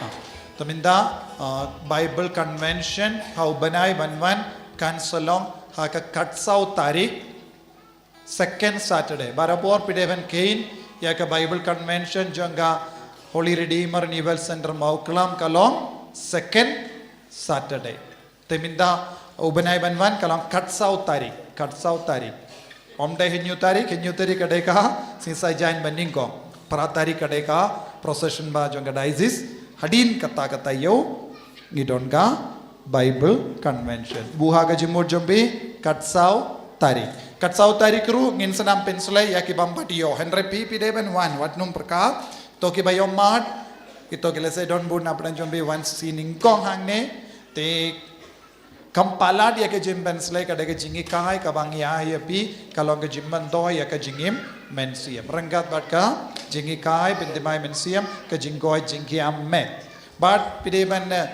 Ah. Te mynta, ah, Bible Convention ha u bnai ban wan kan sa long ha ka khatsaw tarik, second Saturday. Barabor phi dei ban kheiñ ïa ka Bible Convention jong ka Holy Redeemer Renewal Center Mawklam ka long second Saturday. Te mynta u bnai ban wan ka long khatsaw tarik, khatsaw tarik. Ym dei hynñiew tarik, hynñiew tarik ka dei ka sngi Saitjaiñ ba nyngkong. Phra tarik ka dei ka procession ba jong ka diocese. Hadien kata ka taïew ngi don ka Bible Convention. Buh ha ka jingmut jong phi, khatsaw tarik. Khatsaw tarik ruh ngin sa nym pynsleh ïa ki bym pat ïoh. Hynrei phi phi dei ban wan, wat nym pyrkhat. To ki ba ïohmad, kito ki lehse don bun na pdeng jong phi wan sien nyngkong hangne. Te kham palat ïa ka jingpynsleh ka dei ka jinghikai kaba ngi ai ïa phi, ka long ka jingmyntoi ïa ka jingim mynsiem. Ryngkat bad ka jinghikai, pynthymmai mynsiem, ka jingkoit jingkhiah met. Bad phi dei ban, eh,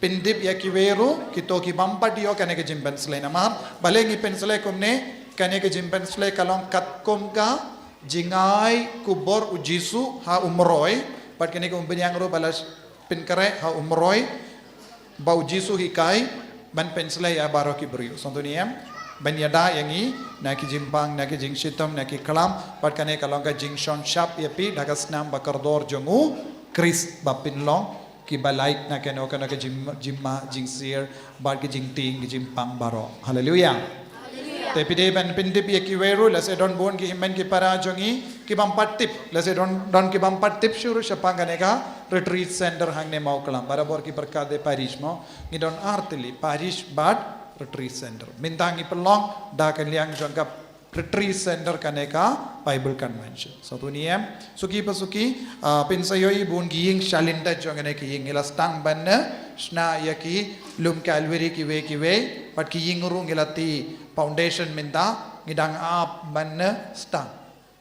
pyndep ïa kiwei ruh, kito ki bym pat ïoh kane ka jingpynsleh namar. Balei ngi pynsleh kumne, kane ka jingpynsleh ka long katkum ka jingai khubor U Jisu ha u mroi, bad kane ka umphniang ruh ba la pynkhreh ha u mroi, ba U Jisu hikai ban pynsleh ïa baroh ki briew. Sngewthuh ne em? Ban ïada ïa ngi na ki jingpang, na ki jingshitom, na ki klam, bad kane ka long ka jingshon shap ïa phi da ka snam ba kordor jong U Khrist ba pynlong ki ba lait na kano kano ka jing, jingma, jingsir, bad ki jingtieng, ki jingpang baroh. Haleluya. Te phi dei ban pyndep ïa kiwei ruh, lehse don bun ki hynmen ki para jong ngi ki bym pat tip, lehse don, don ki bym pat tip shuh ruh shaphang kane ka retreat center hangne Mawklam. Barabor ki pyrkhat de parish mo, ngi don ar tylli, parish bad retreat center. Mynta ngi pynlong da ka liang jong ka retreat center kane ka Bible Convention. Sngewthuh ne em? Suki pa suki, ah, phin sa ïohi bun ki ïing sha lyndet jong kane ki ïing, ngi la sdang ban, eh, shna ïa ki lum Calvary kiwei kiwei, bad ki ïing ruh ngi la tih foundation mynta, ngi dang ap ban, eh, sdang.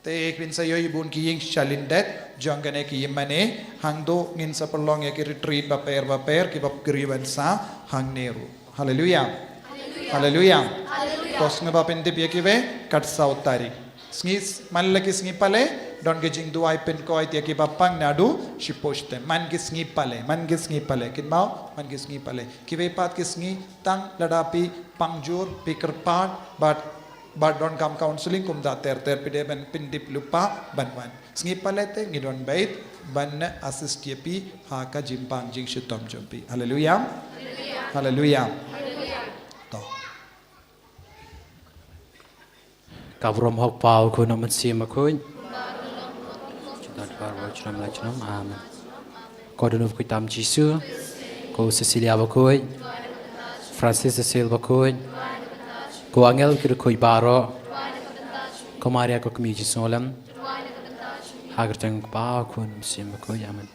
Te phin sa ïohi bun ki ïing sha lyndet jong kane ki ïingmane, hangto ngin sa pynlong ïa ki retreat bapher bapher, ki bapher ban sa hangne ruh. Haleluya. Haleluya. Haleluya. Haleluya. To sngewbha pyndep ïa kiwei, khatsaw tarik. Sngi s-, man la ki sngi pale, don ka jingduwai pynkoit ïa ki bapang naduh shipor shiteng. Man ki sngi pale, man ki sngi pale. Kynmaw, man ki sngi pale. Kiwei pat ki sngi tang lada phi pang jur, phi kyrpad, bad, bad donkam counseling kumta ter ter phi dei ban pyndep lypa ban wan. Sngi pale te ngi don beit ban assist ïa phi ha ka jingpang jingshitom jong phi. Haleluya. Haleluya. To. Ka burom ha U Kpa, U Khun, U Mynsiem Bakhuid. Amen. Ko Dohnud Bakhuid tam Jisu, ko Cecilia Bakhuid, Francis Cecil Bakhuid, ko angel ki riewkhuid baroh, ko Maria ko kmie jingsngewlem, ha ka kyrteng u Kpa, u Khun, u Mynsiem Bakhuid. Amen.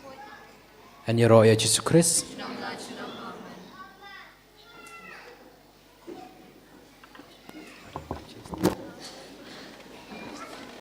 Yn ïaroh ïa Jisu Khrist.